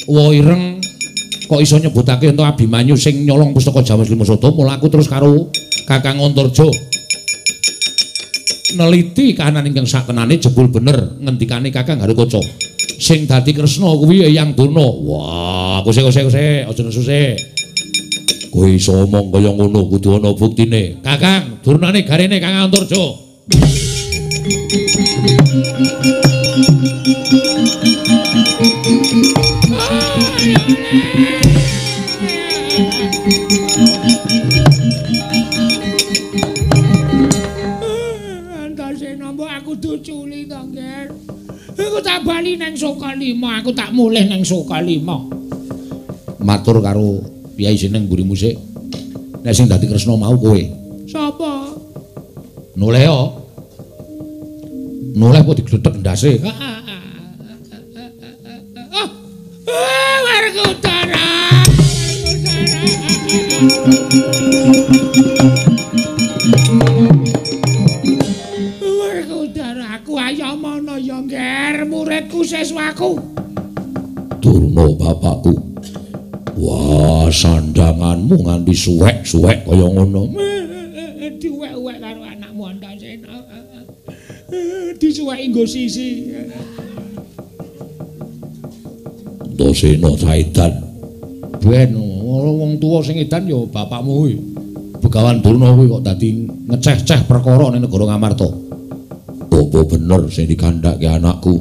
wa ireng kok iso nyebutake ento Abimanyu sing nyolong pustaka Jawa Lima Sada, mula aku terus karo Kakang Antarja neliti kahanan ingkang sakenane jebul bener ngendikane Kakang Garukaca. Sing dadi Kresna kuwi Eyang Durna. Wah, aku sik aja nesu sik. Kowe iso omong kaya ngono kudu ana buktine. Kakang, Durnane garene Kakang Antarja. Antasena mbok aku duculi to, Nger. Aku tak bali nang Sukalima, aku tak mulih nang Sukalima. Matur karo piyai seneng mburi musik. Nek sing dadi Kresna mau kowe. Sapa? Noleh yo. Noleh kok digledhek ndase. Werkudara. Werkudara aku ayo mono ya, Nger, muridku siswaku. Durna bapakku. Wah, sandanganmu nganti suwek-suwek kaya ngono. Diwek-wek karo anakmu Antasena. Disuweki nggo sisi. Antasena saedan. Ben wong tuwa sing edan ya bapakmu kuwi. Begawan Durna kuwi kok dadi ngeceh-ceh perkara ning negara Ngamarta. Apa bener sing dikandhake anakku?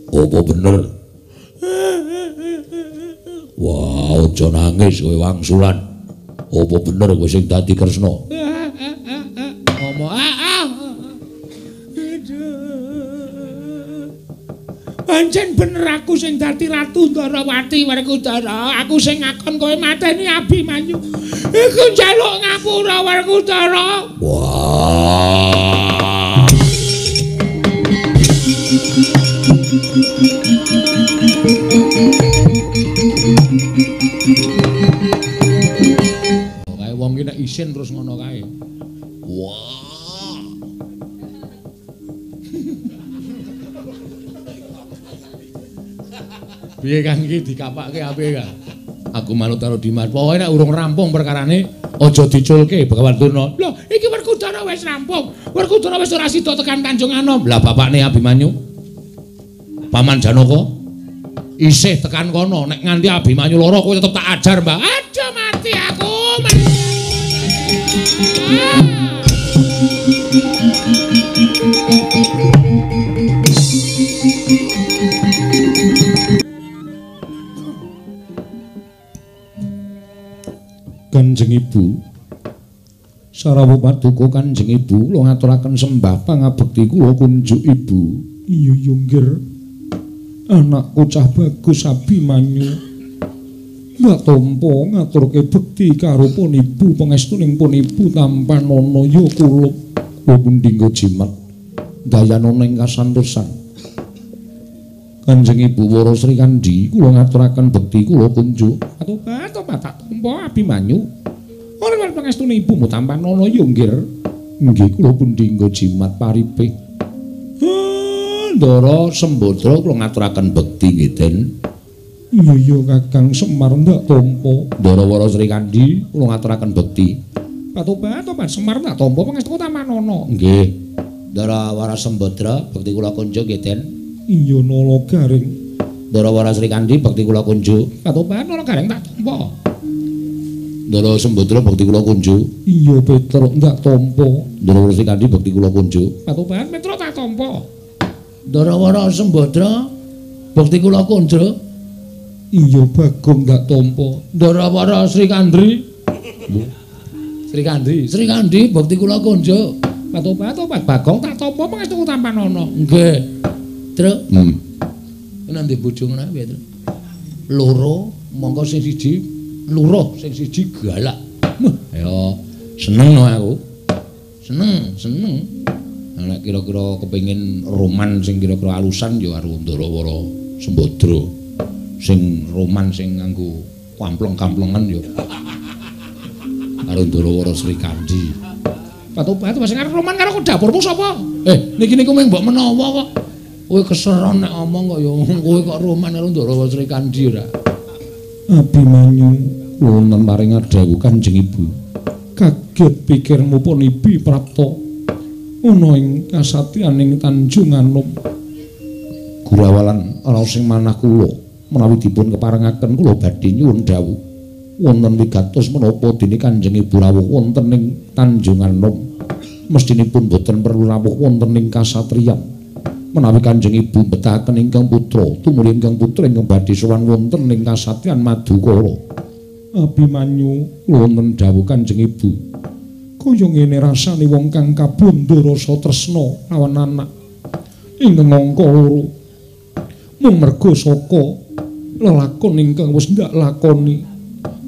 Apa bener? Wah, aja nangis kowe wangsulan. Apa bener kowe sing dadi Kresna? Ngomong Pancen bener aku sing dadi Ratu Ndorowati Werkudara. Aku sing ngakon kowe mateni Abimanyu. Iku njaluk ngapura Werkudara. Wah. Kae wong ki nek isin terus ngono kae. Wah. Piye Kang iki dikapake apik Kang? Aku manut karo Dimas. Pokoke nek urung rampung perkarane aja diculke Begawan Durna. Lho, iki Werkudara wis rampung. Werkudara wis ora sida tekan Tanjung Anom. Lah bapakne Abimanyu Paman Janaka isih tekan kono. Nek nganti Abimanyu lara kowe tetep tak ajar, Mbah. Aja mati aku. Kanjeng Ibu sarawuh paduka Kanjeng Ibu kula ngaturaken sembah pangabekti kula kunjuk Ibu. Iya iya nggir, anakku cah bagus Abimanyu mbak tampa ngaturke bekti karo pun ibu pangestuning pun ibu tampanana ya kula. Kula pundhingga jimat dayanana ing kasantosan. Kanjeng Ibu Wara Sri Kandi kula ngaturaken bekti kula kunjuk. Atobat tobat tak tampa Abimanyu. Ora ora pangestune ibumu tampanana ya nggir. Nggih kula pundhingga jimat paripe. Ndara Sembadra kula ngaturaken bekti nggih Den. Iya iya Kakang Semar ndak tampa. Ndara Wara Sri Kandi kula ngaturaken bekti. Atobat tobat Semar ndak tampa pangestu tampanana. Nggih. Ndara Wara Sembadra bekti kula kunjuk nggih Den. Iya Nala Gareng. Ndara Wara Sri Kandi bekti kula kunjuk. Katoban Nala Gareng tak tampa. Ndara Sembadra bekti kula kunjuk. Iya Petruk ndak tampa. Ndara Wara Sri Kandi bekti kula kunjuk. Katoban Petruk tak tampa. Ndara Wara Sembadra bekti kula kunjuk. Iya Bagong ndak tampa. Ndara Wara Sri Kandri. Sri Kandi, Sri Kandi bekti kula kunjuk. Katoban Bagong tak tampa pangestu tampanana. Nggih. Truk. Nang ndek bojo ngono piye, Truk? Loro, mongko sing siji luruh, sing siji galak. Ayo, seneng no aku. Seneng, seneng. Nek kira-kira kepengin roman sing kira-kira alusan ya karo Ndara Wara Sembadra. Sing roman sing nganggo kampleng-kamplengan ya karo Ndara Wara Sri Kandi. Patobat sing arep roman karo dapurmu sapa? Niki niku mung mbok menawa kok. Kowe keseron nek omong kok ya kowe kok roman karo Ndara Sri Kandi ora. Abimanyu wonten paring dawuh Kanjeng Ibu. Kaget pikirmu pun ibi prapta ana ing kasatyaning Tanjung Anom. Gurawalan ana sing manah kula menawi dipun keparengaken kula badhe nyuwun dawuh wonten wigatos menapa dene Kanjeng Ibu rawuh wonten ing Tanjung Anom. Mestinipun boten perlu rawuh wonten ing kasatriyan. Menawi Kanjeng Ibu mbetahaken ingkang putra, tumuli ingkang putra ingkang badhe sowan wonten ing kasatriyan Madukara. Abimanyu wonten dawuh Kanjeng Ibu. Kaya ngene rasane wong kang kabondo rasa tresna lawan anak ingkang angka loro. Mung merga saka lelakon ingkang wis ndak lakoni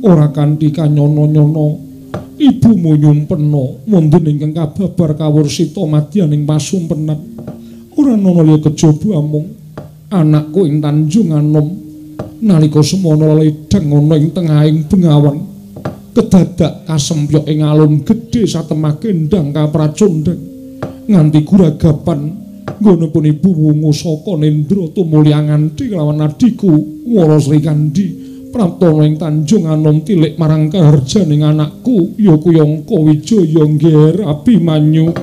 ora kanthi kanyono-nyono ibumu nyumpena wonten ingkang kababar kawursita madyaning pasumpenan. Ora ana liya kejaba amung anakku ing Tanjung Anom nalika semono ledeng ana ing tengahing bengawan kedadak kasempyok ing alun gedhe satemah kendang kapracondhang nganti guragapan nggonipun ibu wungu saka nendra tumuli anganti kelawan adhiku Wara Sri Kandi praptana ing Tanjung Anom tilik marang kaharjaning anakku ya Kuyangka Wijaya Ngger Abimanyu.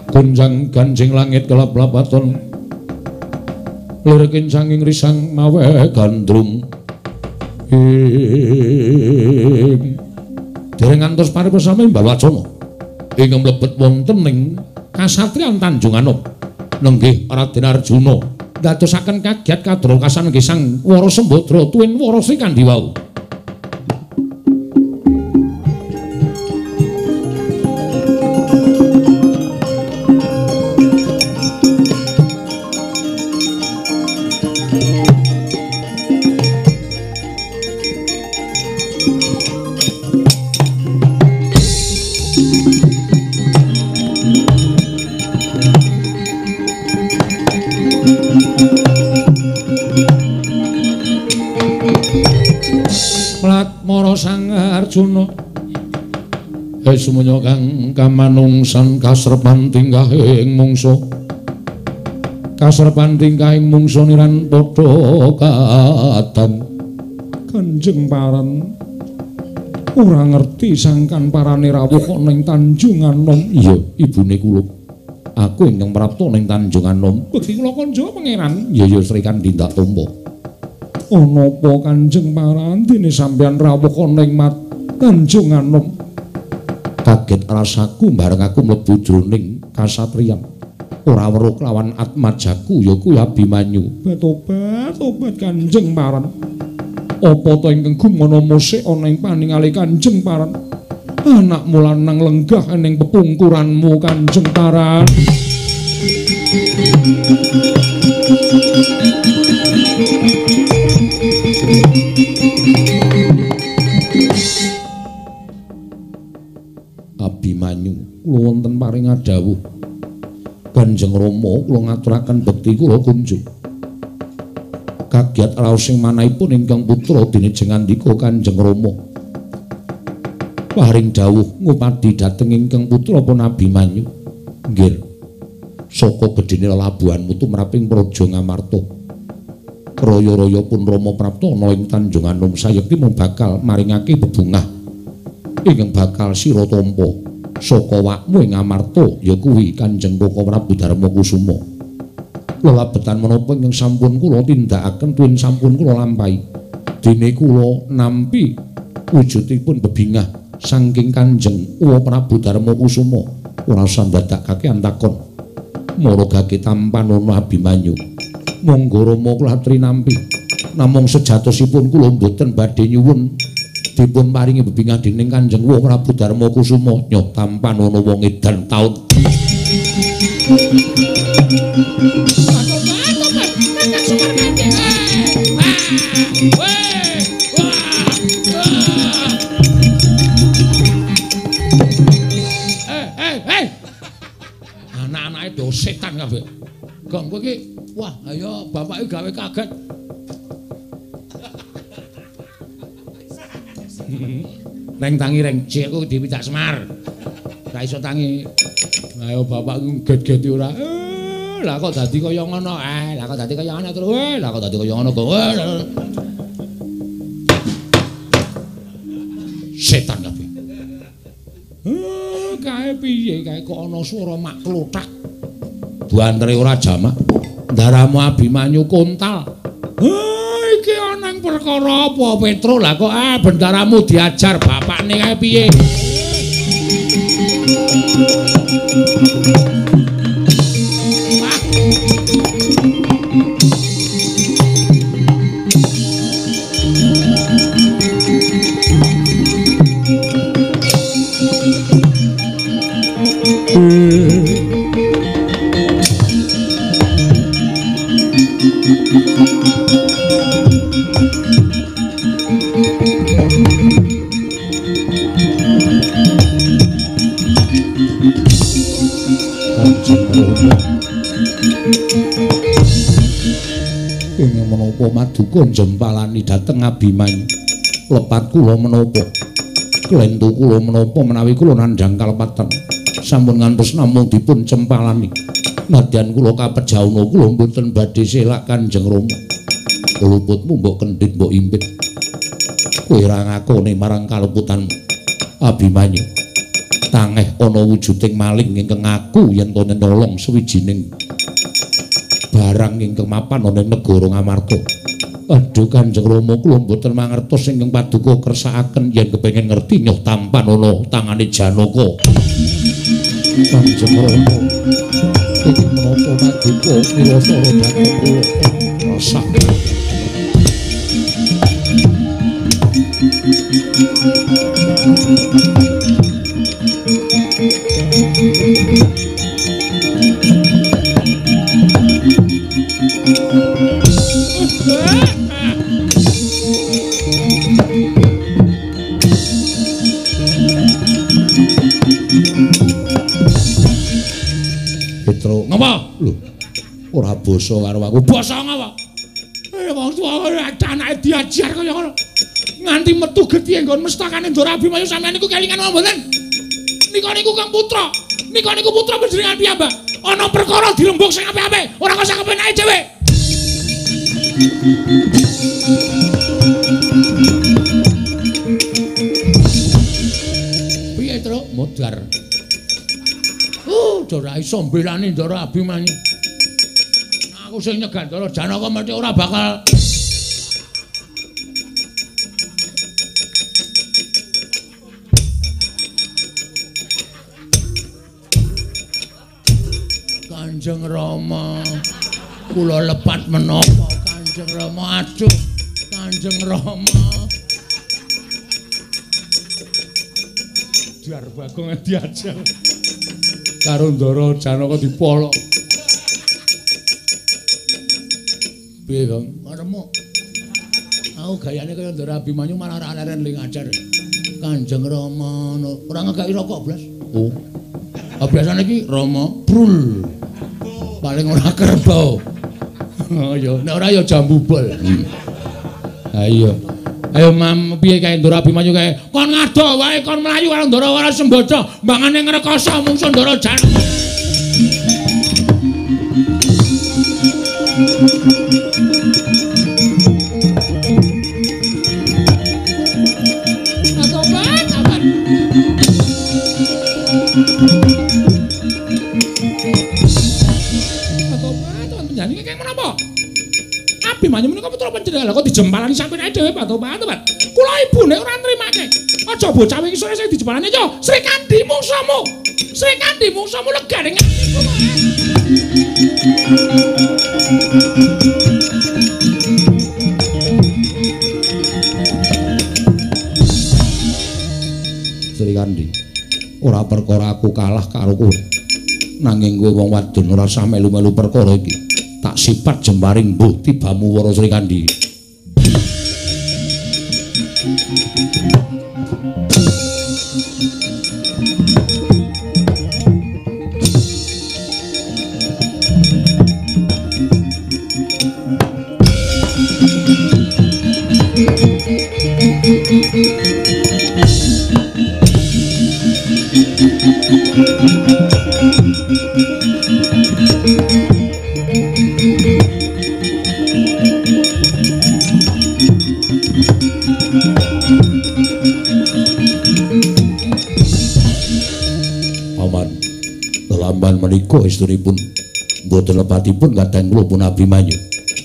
Gonjang ganjing langit kelap-lapaton lirikin sanging risang mawe gandrung ing dereng ngantos paripesame Balwacana ingkang mlebet wonten ing kasatriyan Tanjung Anom nenggih Raden Arjuna ndadosaken kagiat kadrokasan nggih Sang Wara Sembadra tuwin Wara Sri Kandi wau. Sang Arjuna. Sumunya kang kamanungsan kasrepan tingkahing mungsa. Kasrepan tingkahing mungsa niran padha kadang. Kanjeng Paran ora ngerti sangkan parane rawuh kok ning Tanjung Anom. Iya, ibune kula. Aku ingkang prapta ning Tanjung Anom. Bekti kula kanca pangeran. Iya ya Sri Kandi ndak tampa. Ana apa Kanjeng Paran dene sampeyan rawuh kok ning Tanjung Anom? Kaget rasaku bareng aku mlebu jroning kasatriyan. Ora weruh kelawan atmajaku ya kuwi Abimanyu. Tobat, tobat Kanjeng Paran. Apa ta ingkang gumana musik ana ing paningale Kanjeng Paran? Anakmu lanang lenggah ning pepungkuranmu Kanjeng Paran. Abimanyu, kula wonten paring dawuh. Kanjeng Rama kula ngaturaken bekti kula kunjuk. Kagiat raos sing manahipun ingkang putra dene jengandika Kanjeng Rama. Paring dawuh ngupadi dhateng ingkang putra pun Abimanyu. Nggih. Saka gedhene lelabuhanmu tumraping Praja Ngamarta. Raya-raya pun Rama prapta ana ing Tanjung Anom sayekti mung bakal maringake bebungah ingkang bakal sira tampa. Saka wakmu ing Ngamarta ya kuwi Kanjeng Koko Prabu Darma Kusuma. Lelabetan menapa ingkang sampun kula tindakaken tuwin sampun kula lampahi. Dene kula nampi wujudipun bebingah saking Kanjeng Uwa Prabu Darma Kusuma. Ora usah ndadakake antakon. Maragake tampanana Abimanyu. Monggo Rama kula atri nampi. Namung sejatosipun kula mboten badhe nyuwun dipun paringi bebingah dening Kanjeng Uwa Prabu Darma Kusuma. Nyoh tampanana wong edan taun. Anak-anake do setan kabeh. Gong kowe iki, wah ayo bapake gawe kaget. Reng tangi reng jek ku dipidak Semar. Ra iso tangi. Ayo bapak ku get-geti ora. Lah kok dadi kaya ngono. Lah kok dadi kaya ngono terus. Lah kok dadi kaya ngono kok. Setan kabeh. Kae piye kae kok ana swara mak klothak. Buantere ora jamak. Ndaramu Abimanyu kontal. Iki ana ing perkara apa Petro? Lah kok bendaramu diajar bapakne kae piye? Ing menapa maduka njempalani dhateng Abimanyu. Lepat kula menapa? Klentu kula menapa menawi kula nandhang kalepatan. Sampun ngantos namung dipun cempalani. Nadyan kula kapejauna kula mboten badhe selak Kanjeng Rama. Luputmu mbok kendhit mbok impit. Kowe ora ngakone marang kaluputanmu Abimanyu. Tangeh ana wujuding maling ingkang ngaku yen to nyolong suwijining barang ingkang mapan ana ing negara Ngamarta. Aduh Kanjeng Rama kula mboten mangertos ingkang paduka kersakaken yen kepengin ngerti nyoh tampan ana tangane Janaka. Kanjeng Rama iki menapa paduka mirasara dhateng kula rasah. Petro, ngapa? Lho, ora basa karo aku. Basa ngapa? Wong tuwa anake diajar kaya ngono. Nganti metu getih nggon mestakane Ndara Abimanyu sampeyan niku kelingan apa mboten? Nika niku Kang Putra. Nika niku putra panjenengan piyambak. Ana perkara dirembug sing apik-apik, ora kok sak kepenake dhewe. Piye, Truk? Modar. Ora iso mbelani Ndara Abimanyu. Aku sing nyegah Ndara Janaka mesti ora bakal. Kanjeng Rama, kula lepat menapa Kanjeng Rama? Aduh, Kanjeng Rama. Dar Bagong diajar karo Ndara Janaka dipolok. Piye, Kang? Remuk. Aku gayane kaya Ndara Abimanyu malah ora leren ling ajar. Kanjeng Rama ora ngekeki rokok blas. Oh. Ah biasane iki Rama brul. Paling ora kerbau. Oh ya, nek ora ya jambu bol. Ha iya. Ayo mam, piye kae Ndara Abimanyu kae? Kon ngadoh wae, kon mlayu karo Ndara ora sembodo, mbangane ngrekoso mungsu Ndara Janaka. Atobat, aman. Atobat, panjenengan iki kaya menapa? Abimanyu menika putra panjenengan kok dijempalani sampeyan dhewe Pak Tobat, Pak. Kula ibune ora nrimake. Aja bocah wingi sore sing dijempalani aja. Srikandhi mungsumu. Srikandhi mungsumu legane ngatiku. Srikandhi, ora perkara aku kalah karo kowe. Nanging kowe wong wadon ora usah melu-melu perkara iki. Tak sipat jembaring mbuh tibamu wara Srikandhi. Paman, lamban menika estunipun mboten lepatipun kadang kula pun Abimanyu.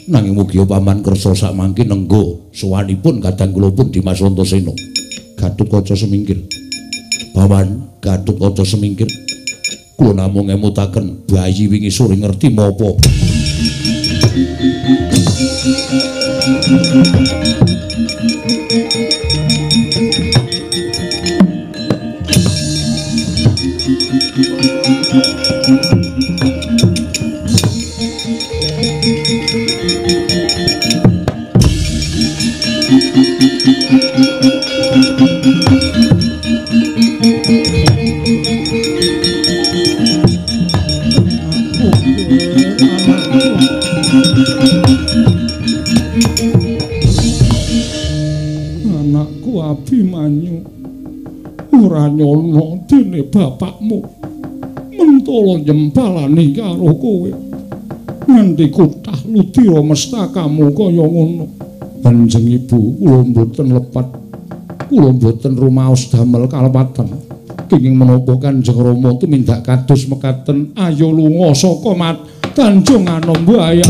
Nanging mugi paman kersa sakmangke nenggo sowanipun kadang kula pun Dimas Antasena. Gatotkaca semingkir. Paman, Gatotkaca semingkir. Kula namung ngemutaken bayi wingi sore ngerti menapa. Anakku Abimanyu ora nyono dene bapakmu mentolo nyempalani karo kowe nganti kutah ludira mestakamu kaya ngono. Kanjeng Ibu, kula mboten lepat, kula mboten rumaos damel kalepatan. Kenging menapa Kanjeng Rama tumindak kados mekaten? Ayo lunga saka Tanjung Anom wae.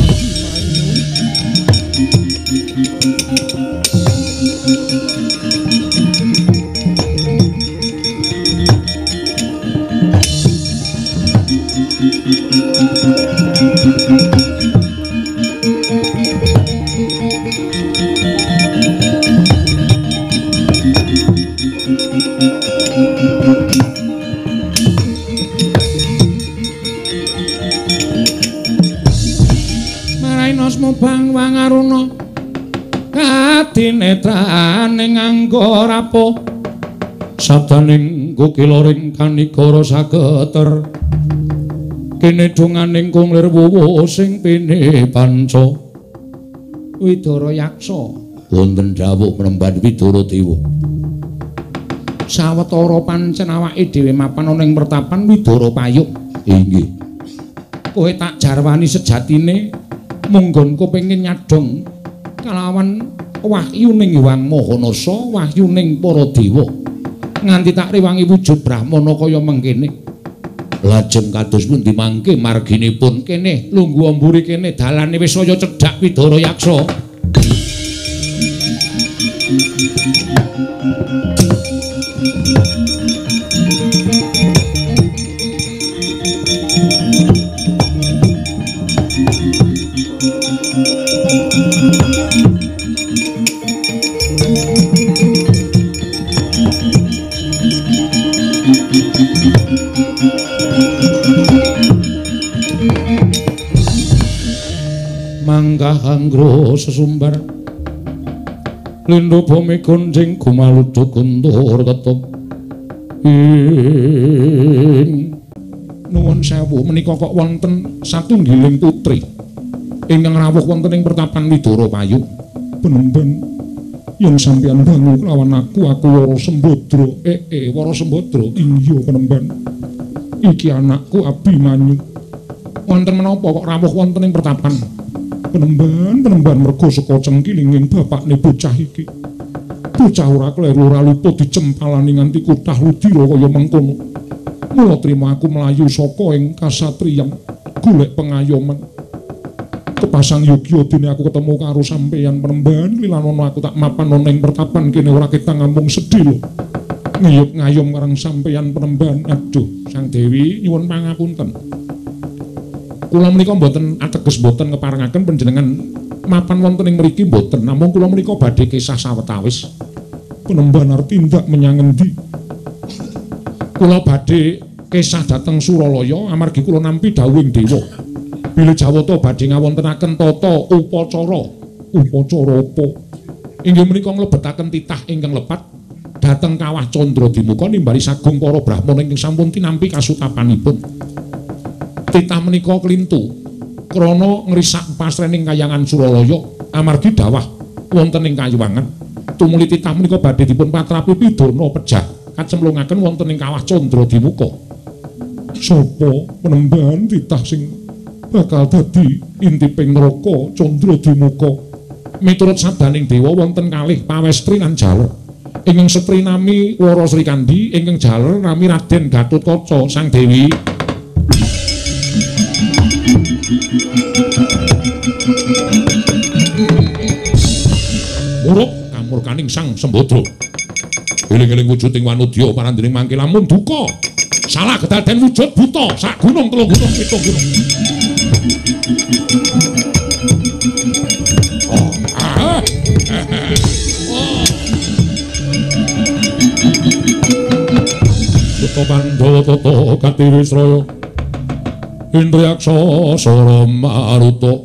Bang Wangaruna kadinetraning angga rapuh Sadaning kukiloring kanigara sageter kene donganing kunglir wuwu sing pini panca Widara Yaksa. Wonten dawuh Penemban Widara Dewa. Sawetara pancen awake dhewe mapan ana ing pertapan Widara Payung. Inggih. Kowe tak jarwani sejatine munggonku pengin nyadhong kalawan wahyuning Hyang Maha Nasa, wahyuning para dewa. Nganti tak rewangi wujud brahmana kaya mengkene. Lajeng kados pundi mangke marginipun? Kene lungguh mburi kene dalane wis saya cedhak Widara Yaksa. Manggah anggra sesumbar lindhu bumi gonjing gumaluduk guntur ketup. Ing nuwun sewu menika kok wonten satunggiling putri ingkang rawuh wonten ing pertapan Widara Payung. Penemban yen sampeyan bangu kelawan aku, aku Wara Sembadra. Wara Sembadra. Iya Penemban, iki anakku Abimanyu. Wonten menapa kok rawuh wonten ing pertapan? Penemban, penemban mergo saka cengkilinging bapakne bocah iki. Bocah ora kleru ora luput dicempalani nganti kutah ludira kaya mengkono. Mula trima aku mlayu saka ing kasatriyan golek pengayoman. Kepasang yogya dene aku ketemu karo sampeyan Penemban, lilanono aku tak mapan ana ing pertapan kene ora ketang amung sedhela. Ngiyup ngayom marang sampeyan Penemban. Aduh, Sang Dewi nyuwun pangapunten. Kula menika mboten ateges mboten ngeparengaken panjenengan mapan wonten ing mriki mboten, namung kula menika badhe kisah sawetawis. Penemban arep tindak menyang endi? Kula badhe kisah dhateng Suralaya amargi kula nampi dawuhing dewa. Bilih Jawata badhe ngawontenaken tata upacara. Upacara apa? Inggih menika nglebetaken titah ingkang lepat dhateng Kawah Candradimuka nimbali sagung para brahmana ingkang sampun tinampi kasutapanipun. Titah menika klintu krana ngrisak pasrening kayangan Suralaya amargi dawah wonten ing kayuwangan. Tumuli titah menika badhe dipun patrapi pidana pejah kacemplungaken wonten ing Kawah Candradimuka. Sapa Penemban titah sing bakal dadi intiping neraka Candradimuka? Miturut sabdaning dewa wonten kalih pawestri lan jaler. Ingkang setri nami Wara Srikandhi, ingkang jaler nami Raden Gatotkaca Sang Dewi. Murup kamurkaning Sang Sembadra. Eling-eling wujuding wanudya parandening mangke lamun duka. Salah kedaden wujud buta sak gunung telung gunung pitung gunung. Buta Pandhawa tata katiwisraya Indriyaksa Sara Maruta.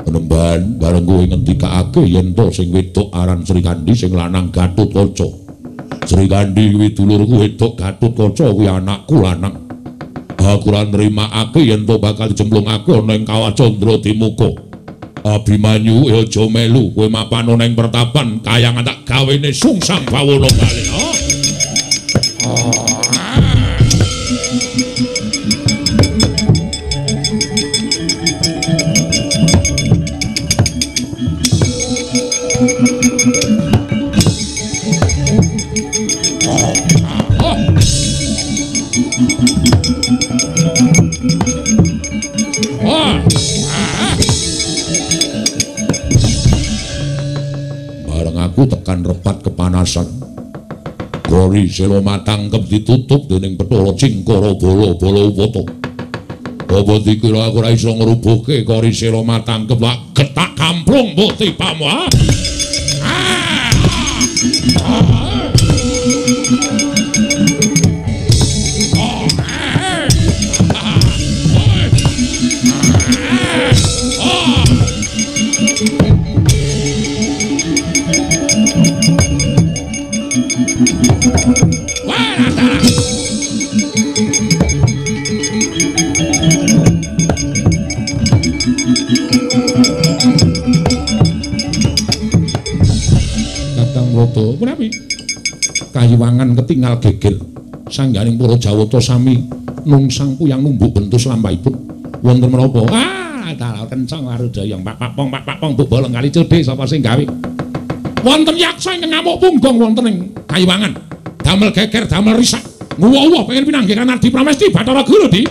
Penemban bareng kowe ngendikake yen to sing wedok aran Srikandhi sing lanang Gatotkaca. Srikandhi kuwi dulurku wedok, Gatotkaca kuwi anakku lanang. Aku ora nrimakake yen to bakal dicemplungake ana ing Kawah Candradimuka. Abimanyu aja melu, kowe mapan ana ing pertapan kayangan tak gawene sungsang bawana bali. Bareng aku tekan repat kepanasan. Gori sela matangkep ditutup dening Bathara Cingkara bala-bala upata. Apa dikira aku ora iso ngrubuhke Kori Sela Matangkep lak getak kamplung mbok tipamu. Tulodo. Punapi? Kayiwangan ketingal geger. Sangganing para Jawata sami nungsang puyang numbuk bentus lampahipun. Wonten menapa? Ah, dalah kencang warudayang pak pong pak pong mbok bolong kali cedhe sapa sing gawe. Wonten yaksa ingkang ngamuk punggung wonten ing Kayiwangan. Damel geger, damel risak. Nguwuh-uwuh pengen pinanggih kan Adi Pramesti Bathara Guru di.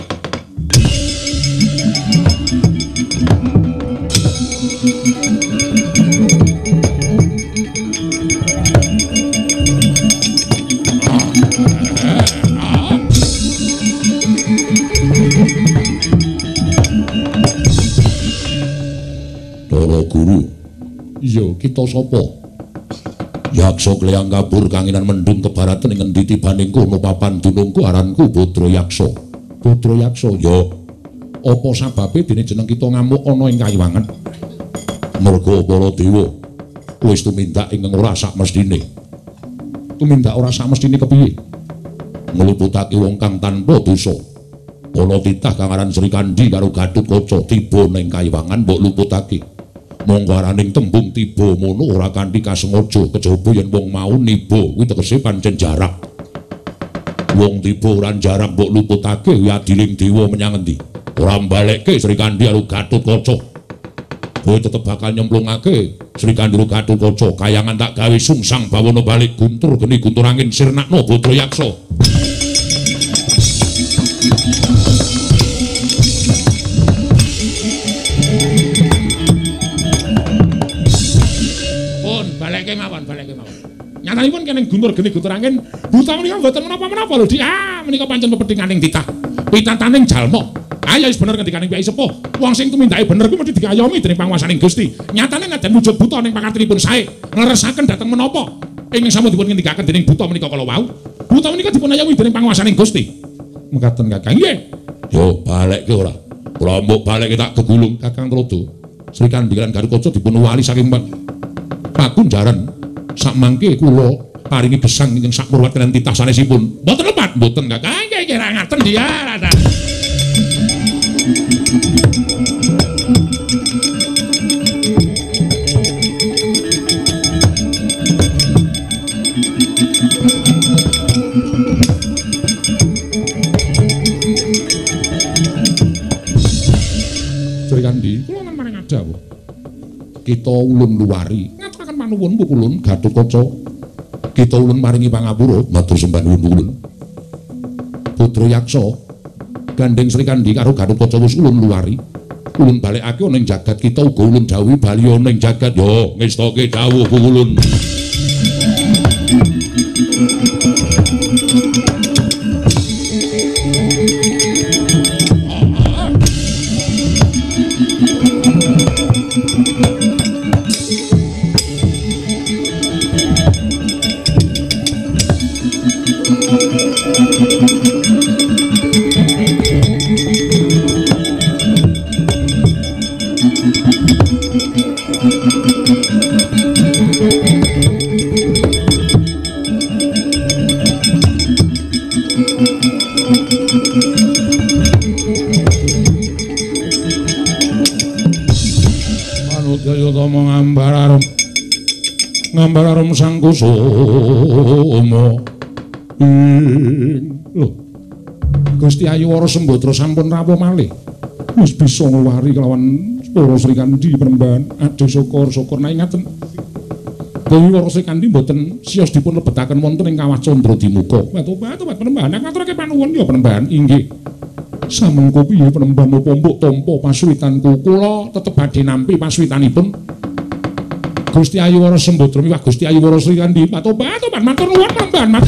Bathara Guru. Iya, kita sapa? Yaksa kleyang kabur kanginan mendung kebaratan ing ngendi tibaning kono papan dunungku aranku Putra Yaksa. Putra Yaksa, ya. Apa sababe dene jeneng kita ngamuk ana ing Kayiwangan? Merga para dewa wis tumindak ingkang ora sakmestine. Tumindak ora sakmestine kepiye? Ngluputake wong kang tanpa dosa. Ana titah kang aran Sri Kandi karo Gatotkaca tiba ning Kayiwangan mbok luputake. Monggo araning tembung tiba mono ora kanthi kasengaja kejaba yen wong mau niba kuwi tegese pancen jarak. Wong tiba ora jarak mbok luputake kuwi adiling dewa menyang endi? Ora mbalekke Sri Kandi karo Gatotkaca. Kowe tetep bakal nyemplungake Sri Kandi karo Gatotkaca. Kayangan tak gawe sungsang bawana balik guntur geni guntur angin sirnakno Putra Yaksa. Balekke mawon. Nyatanipun kene guntur geni guntur angin buta menika mboten menapa-menapa lho Dik. Ah menika pancen pepethinganing titah. Pitataning jalma. Ayo wis bener ngendikaning Kyai Sepuh. Wong sing tumindake bener kuwi mesti dikayomi dening panguwasaning Gusti. Nyatane najan wujud buta ning pakartinipun sae, ngleresaken dhateng menapa ingkang sampun dipun ngendikaken dening buta menika kala wau. Buta menika dipun ayomi dening panguwasaning Gusti. Mekaten Kakang. Nggih. Yo balekke ora. Ora mbok balekke tak gegulung Kakang Tulodo. Sri Kandi lan Gatotkaca dipun wali saking pakunjaran. Sakmangke kula paringi gesang ingkang sakmurwat kaliyan titah sanesipun. Mboten lepat, mboten Kakang. Nggih nggih ra ngaten dia rada. Sri Kandi, kula wonten maring dawuh. Kita ulun luwari ngaturaken panuwun pukulun Gatotkaca. Kita ulun maringi pangapura matur sembah nuwun pukulun. Putra Yaksa gandeng Sri Kandi karo Gatotkaca wis ulun luwari. Ulun balekake ana ing jagat kita uga ulun dawuhi bali ana ing jagat. Yo ngestoke dawuh pukulun. Ngambararum sang kusuma. Lho. Gusti Ayu Wara Sembadra sampun rawuh malih. Wis bisa ngluwari kelawan para Sri Kandi Penemban. Aduh syukur-syukur nek ngaten. Dewi Wara Sri Kandi mboten siyos dipun lebetaken wonten ing kawah Candra Dimuka. Tobat tobat Penemban, ngaturake panuwun ya Penemban. Inggih. Samengko piye Penemban apa mbok tampa pasuwitanku? Kula tetep badhe nampi pasuwitanipun Gusti Ayu Wara Sembadra miwah Gusti Ayu Wara Sri Kandi. Tobat tobat matur nuwun Penemban.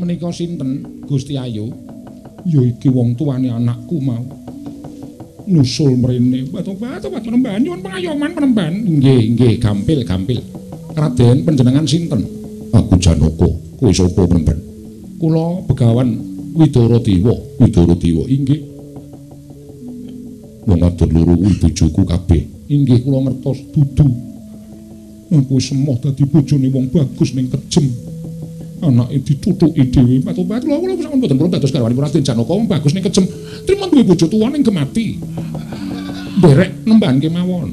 Menika sinten Gusti Ayu? Ya iki wong tuane anakku mau nyusul mrene. Tobat Penemban nyuwun pengayoman Penemban. Nggih, nggih, gampil, gampil. Raden panjenengan sinten? Aku Janaka. Kowe sapa Penemban? Kula Begawan Widara Dewa, Widara Dewa inggih. Wong wadon loro kuwi bojoku kabeh. Inggih kula ngertos dudu. Aku semoh dadi bojone wong bagus ning kejem. Anake ditutuki dhewe. Patobat kula kula sampun boten purun dados garwanipun Raden Janaka wong bagus ning kejem. Trima duwe bojo tuwa ning gemati. Nderek nembahan kemawon.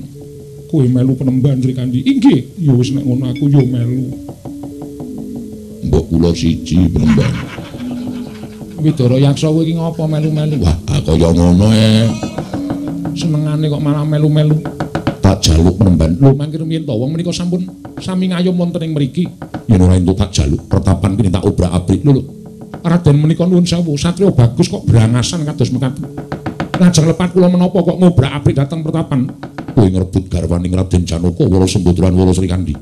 Kowe melu penembahan Srikandi. Inggih, ya wis nek ngono aku ya melu. Mbok kula siji penembahan. Widara Yaksa kowe iki ngapa melu-melu? Wah, kaya ngono e. Senengane kok malah melu-melu. Tak jaluk penembahan. Lho mangke rumiyin to wong menika sampun sami ngayom wonten ing mriki. Yen ora entuk tak jaluk pertapan kene tak obrak-abrik. Lho lho. Raden menika nuwun sewu, satriya bagus kok brangasan kados mekaten. Lajeng lepat kula menapa kok ngobrak-abrik dhateng pertapan? Kowe ngrebut garwaning Raden Janaka Wara Sembadra lan Wara Srikandi.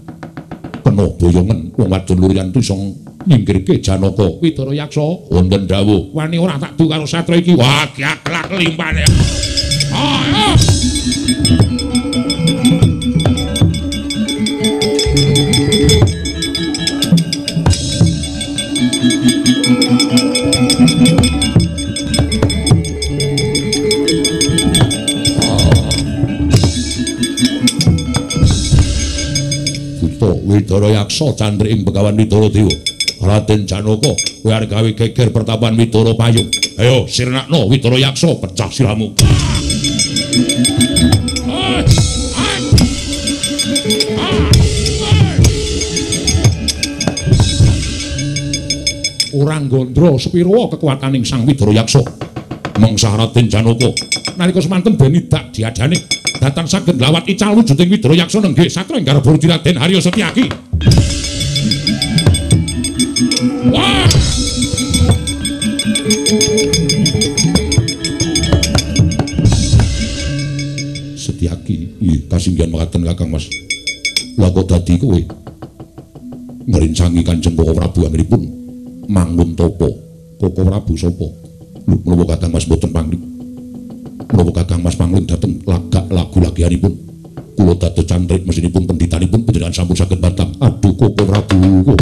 Kena boyongen wong wadon loro yen iso nyingkirke Janaka. Widara Yaksa, wonten dawuh. Wani ora tak du karo satriya iki. Wah, gaglak limpane. Ah. Widara Yaksa candri ing Begawan Widara Dewa. Raden Janaka kowe arep gawe geger pertapan Widara Payung. Ayo sirnakno Widara Yaksa, pecah sirahmu. Ora nggondro sepira kekuataning Sang Widara Yaksa. Mengsah Raden Janaka nalika semanten ben idak diadane datan saged nglawat ical wujuding Widara Yaksa nenggih satra ing garba Raden Harya Setyaki. Wah! Setyaki, nggih kasinggihan mekaten Kakang Mas. Lah kok dadi kowe ngrincangi Kanjeng Koko Prabu anggenipun mangun tapa? Koko Prabu sapa? Lho menapa Kakang Mas mboten pangling? Menapa Kakang Mas pangling dhateng lagak lagu lagianipun? Kula dados cantrik mesinipun pendhitanipun panjenengan sampun saged bantah. Aduh Koko Prabu.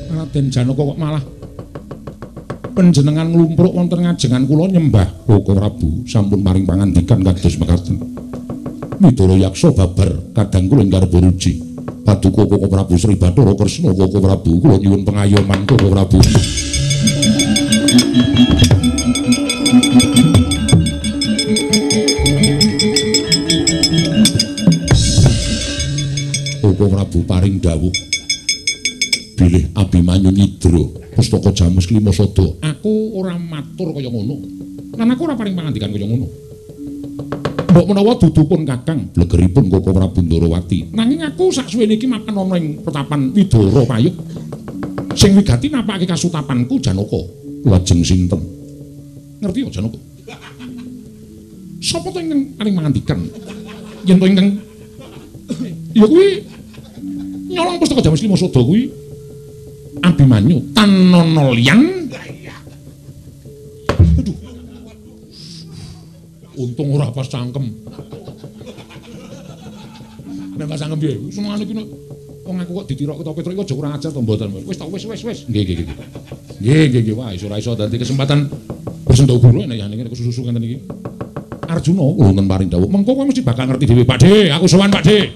Raden Janaka kok malah panjenengan nglumpruk wonten ngajengan kula nyembah Koko Prabu sampun paring pangandikan kados mekaten. Widara Yaksa babar kadang kula ing garba ruji. Paduka Koko Prabu Sri Bathara Kresna Koko Prabu kula nyuwun pengayoman Koko Prabu. Koko Prabu paring dawuh bilih Abimanyu nyidra pustaka Jamus Klima Sada. Aku ora matur kaya ngono. Lan aku ora paring pangandikan kaya ngono. Mbok menawa dudupun Kakang blegeripun Koko Prabu Ndarawati. Nanging aku saksuwene iki mapan ana ing pertapan Widara Payung. Sing wigati napakake kasutapanku Janaka. Lajeng sinten? Ngerti ya Janaka? Sapa to ingkang paring pangandikan? Yen to ingkang ya kuwi nyolong pustaka Jamus Klima Sada kuwi Abimanyu Tanana liyan. Aduh. Untung ora pas cangkem. Nek pas cangkem piye? Senengane iki wong aku kok ditirok ketok-ketok iki aja kurang ajar to mboten. Wis ta wis wis wis. Nggih nggih nggih. Nggih nggih nggih wah iso ora iso dadi kesempatan bersenda guru nek yane ngene kesusu ngenten iki. Arjuna wonten paring dawuh. Mengko kowe mesti bakal ngerti dhewe, Pak De. Aku sowan Pak De.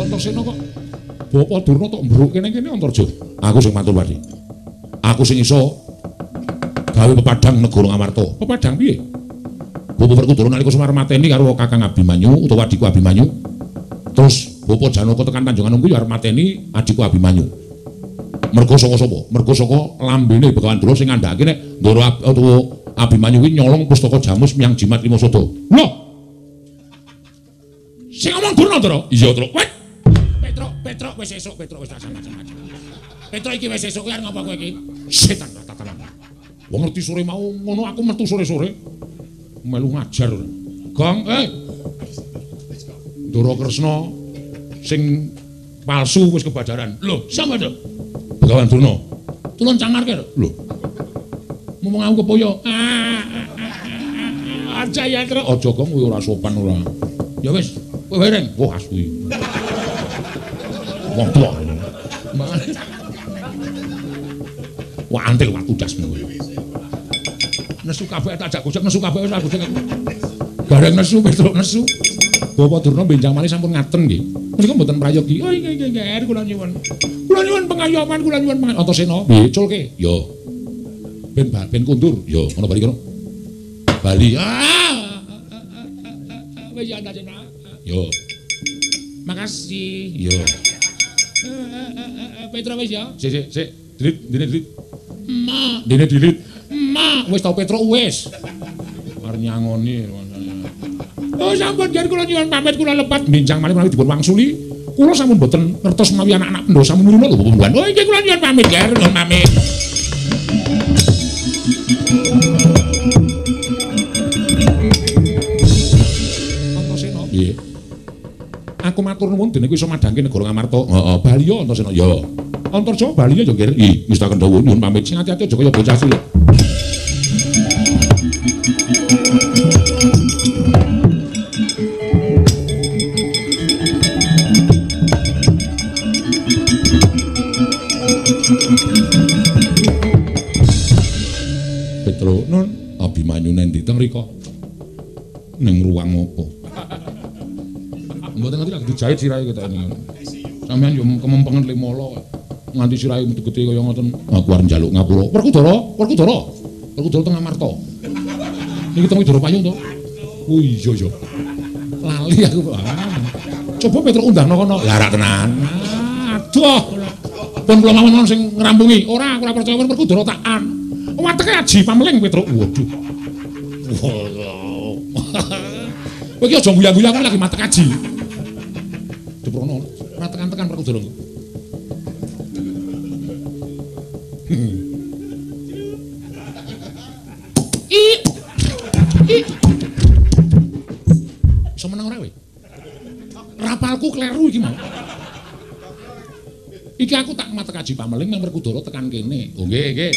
Antasena kok Bapak Durna tok mbruk kene-kene Antarja. Aku sing matur Pak. Aku sing iso gawe pepadang negara Ngamarta. Pepadang piye? Bapak Werkudara nalika Semar mateni karo Kakang Abimanyu utawa adhiku Abimanyu. Terus Bapak Janaka tekan Tanjung Anom kuwi arep mateni adhiku Abimanyu. Mergo saka sapa? Mergo saka lambene Begawan Ndara sing ngandhakake nek Ndara utawa Abimanyu kuwi nyolong pustaka Jamus miyang Jimat Lima Sada. Lho. Sing ngomong Durna, Ndara? Iya, Tru. Weh. Petruk, Petruk wis esuk, Petruk wis rasah macam-macam. Petruk iki wis esuk kowe arep ngopo kowe iki? Setan tatanan. Wong ngerti sore mau ngono aku metu sore-sore. Melu ngajar. Gong, Ndara Kresna sing palsu wis kebadaran. Lho, sapa to? Begawan Durna. Tulung cangarke lho. Lho. Ngomong aku kepoyo. Aja ya, Truk. Aja gong kowe ora sopan ora. Ya wis, kowe wereng. Wah, asu iki. Wong tuwa. Wah, antil watu dasmu kowe. Nesu kabeh tak jak gojek, nesu kabeh wis tak gojek aku. Gareng nesu, Petruk nesu. Bapak Durna benjang malih sampun ngaten nggih. Menika mboten prayogi. Oh nggih nggih nggih, kula nyuwun. Kula nyuwun pengayoman, kula nyuwun pengayoman. Antasena, piye culke? Yo. Ben kundur. Yo, ngono bali kono. Bali. Ah. Wis ya Antasena. Yo. Makasih. Yo. Petruk wis ya. Sik sik sik. Dilit, dene dilit. Ma, dene dilit. Ma, wis tau Petruk wis. Arep nyangoni. Oh sampun ger kula nyuwun pamit kula lepat benjang malih menawi dipun wangsuli. Kula sampun boten ngertos menawi anak-anak Pandhawa sampun nuruna lho Bapak. Oh nggih kula nyuwun pamit ger, nyuwun pamit. Antasena. Nggih. Aku matur nuwun dene kuwi iso madhangke negara Ngamarta. Heeh, bali yo Antasena. Ya. Antarja bali yo ger. Ih, wis tak kendhawu nyuwun pamit. Sing ati-ati aja kaya bocah cilik. Petruk nun Abimanyu nendi teng rika? Ning ruang apa? Mboten ngerti lagi dijahit sirahe ketok niku. Sampeyan yo kemempengen limolo nganti sirahe metu getih kaya ngoten. Aku arep njaluk ngapura. Werkudara, Werkudara. Werkudara teng Amarta. Niki teng Widara Payung to? Oh iya iya. Lali aku. Coba Petruk undangno kono. Lah rak tenan. Aduh. Pun kula mawon sing ngrampungi. Ora, aku ora percaya Werkudara tak an. Wateke aji pameling Petruk. Waduh. Kowe iki aja guya-guya aku lagi matek aji. Deprono ora tekan-tekan Werkudara. I. I. Iso menang ora kowe? Rapalku kleru iki mau. Iki aku tak matek aji pameling nang Werkudara tekan kene. Oh nggih, nggih.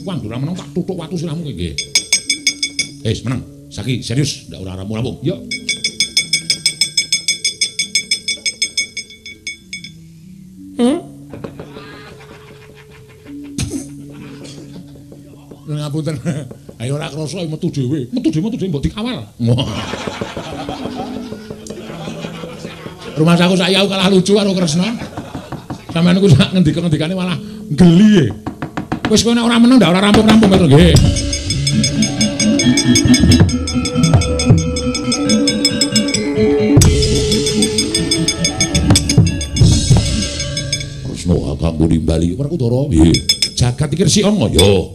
Wah, ora menang tak tutuk watu sirahmu kowe nggih. Wis menang. Saiki serius, ndak ora rampung-rampung. Yo. Ngapunten. Ayo ora krasa metu dhewe. Metu dhewe metu dhewe mbok dikawal. Rumah saku saiki aku kalah lucu karo Kresna. Sampeyan niku sak ngendika-ngendikane malah geli e. Wis kowe nek ora meneng ndak ora rampung-rampung Petruk nggih. Kresna kanggo nimbali Werkudara. Nggih. Jagat iki resik ana ya.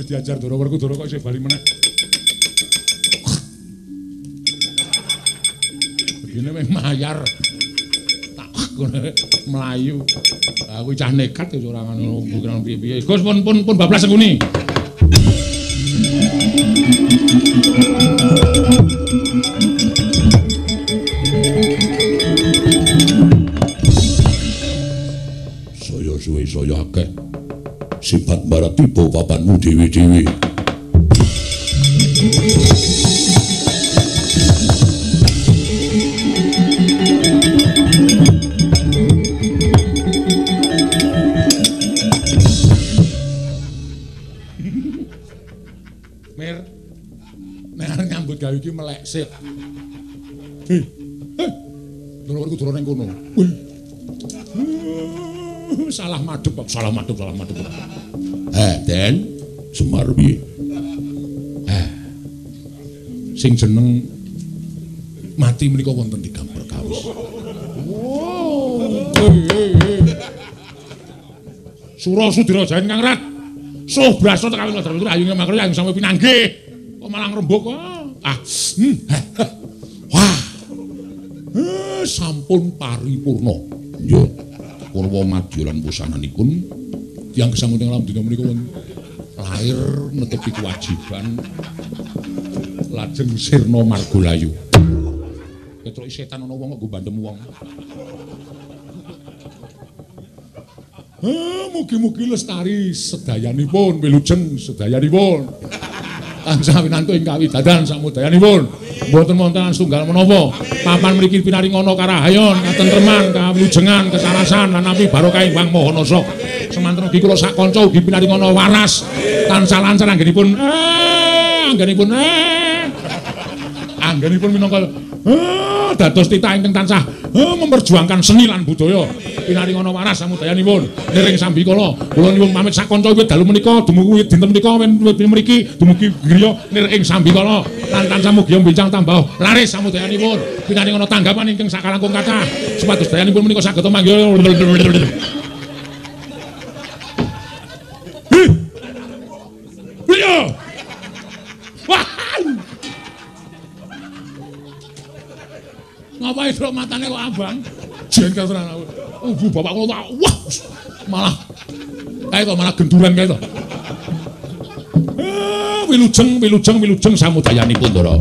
Diajar Ndara Werkudara kok isih bali meneh. Begini meh mayar. Tak ngono mlayu. Aku cah nekat ya ora ngono pikiran piye-piye. Gus pun pun pun bablas sengkuni. Mungsuhe saya akeh. Sipat barat tiba papanmu dhewe-dhewe. Mir, nek arep nyambut gawe iki melek sik. Hei, hei. Dulur kudu ning kono. Wih. Salah madhep, salah madhep, salah madhep. Den, Semar piye? Sing jeneng mati menika wonten tigang perkawis. Wow. Sura Sudira Jayan Kang Rat. Suh brasa kawin ladar ayune makro yang sampe pinanggih. Kok malah ngrembug. Ah. Wah. Sampun paripurna. Nggih. Purwa madya lan wusananipun tiyang gesang wonten alam donya menika lahir netepi kewajiban lajeng sirna margalayu. Ketruk setan ana wong kok nggo bandem wong. Mugi-mugi lestari sedayanipun, wilujeng sedayanipun. Tansah winantu ing kawidadan samudayanipun. Mboten wonten setunggal menapa. Papan mriki pinaringana karahayon, katentreman, kawilujengan, kesarasan lan nampi barokah ing Hyang Maha Nasa. Semanten ugi kula sak kanca ugi pinaringana waras, tansah lancar anggenipun anggenipun anggenipun minangka dados titah ingkang tansah memperjuangkan seni lan budaya. Pinaringana waras samudayanipun. Niring sambikala, kula nyuwun pamit sak kanca wiwit dalu menika dumugi dinten menika wiwit mriki dumugi griya nir ing sambikala lan tansah mugi mbincang tambah laris samudayanipun. Pinaringana tanggapan ingkang sakalangkung kathah supados dayanipun menika saged manggih. Wah. Ngapain truk matane kok abang? Jengkel tenan aku. Ibu bapak kula tak wah malah kae kok malah genduran kae to. Wilujeng wilujeng wilujeng samudayanipun, Ndara.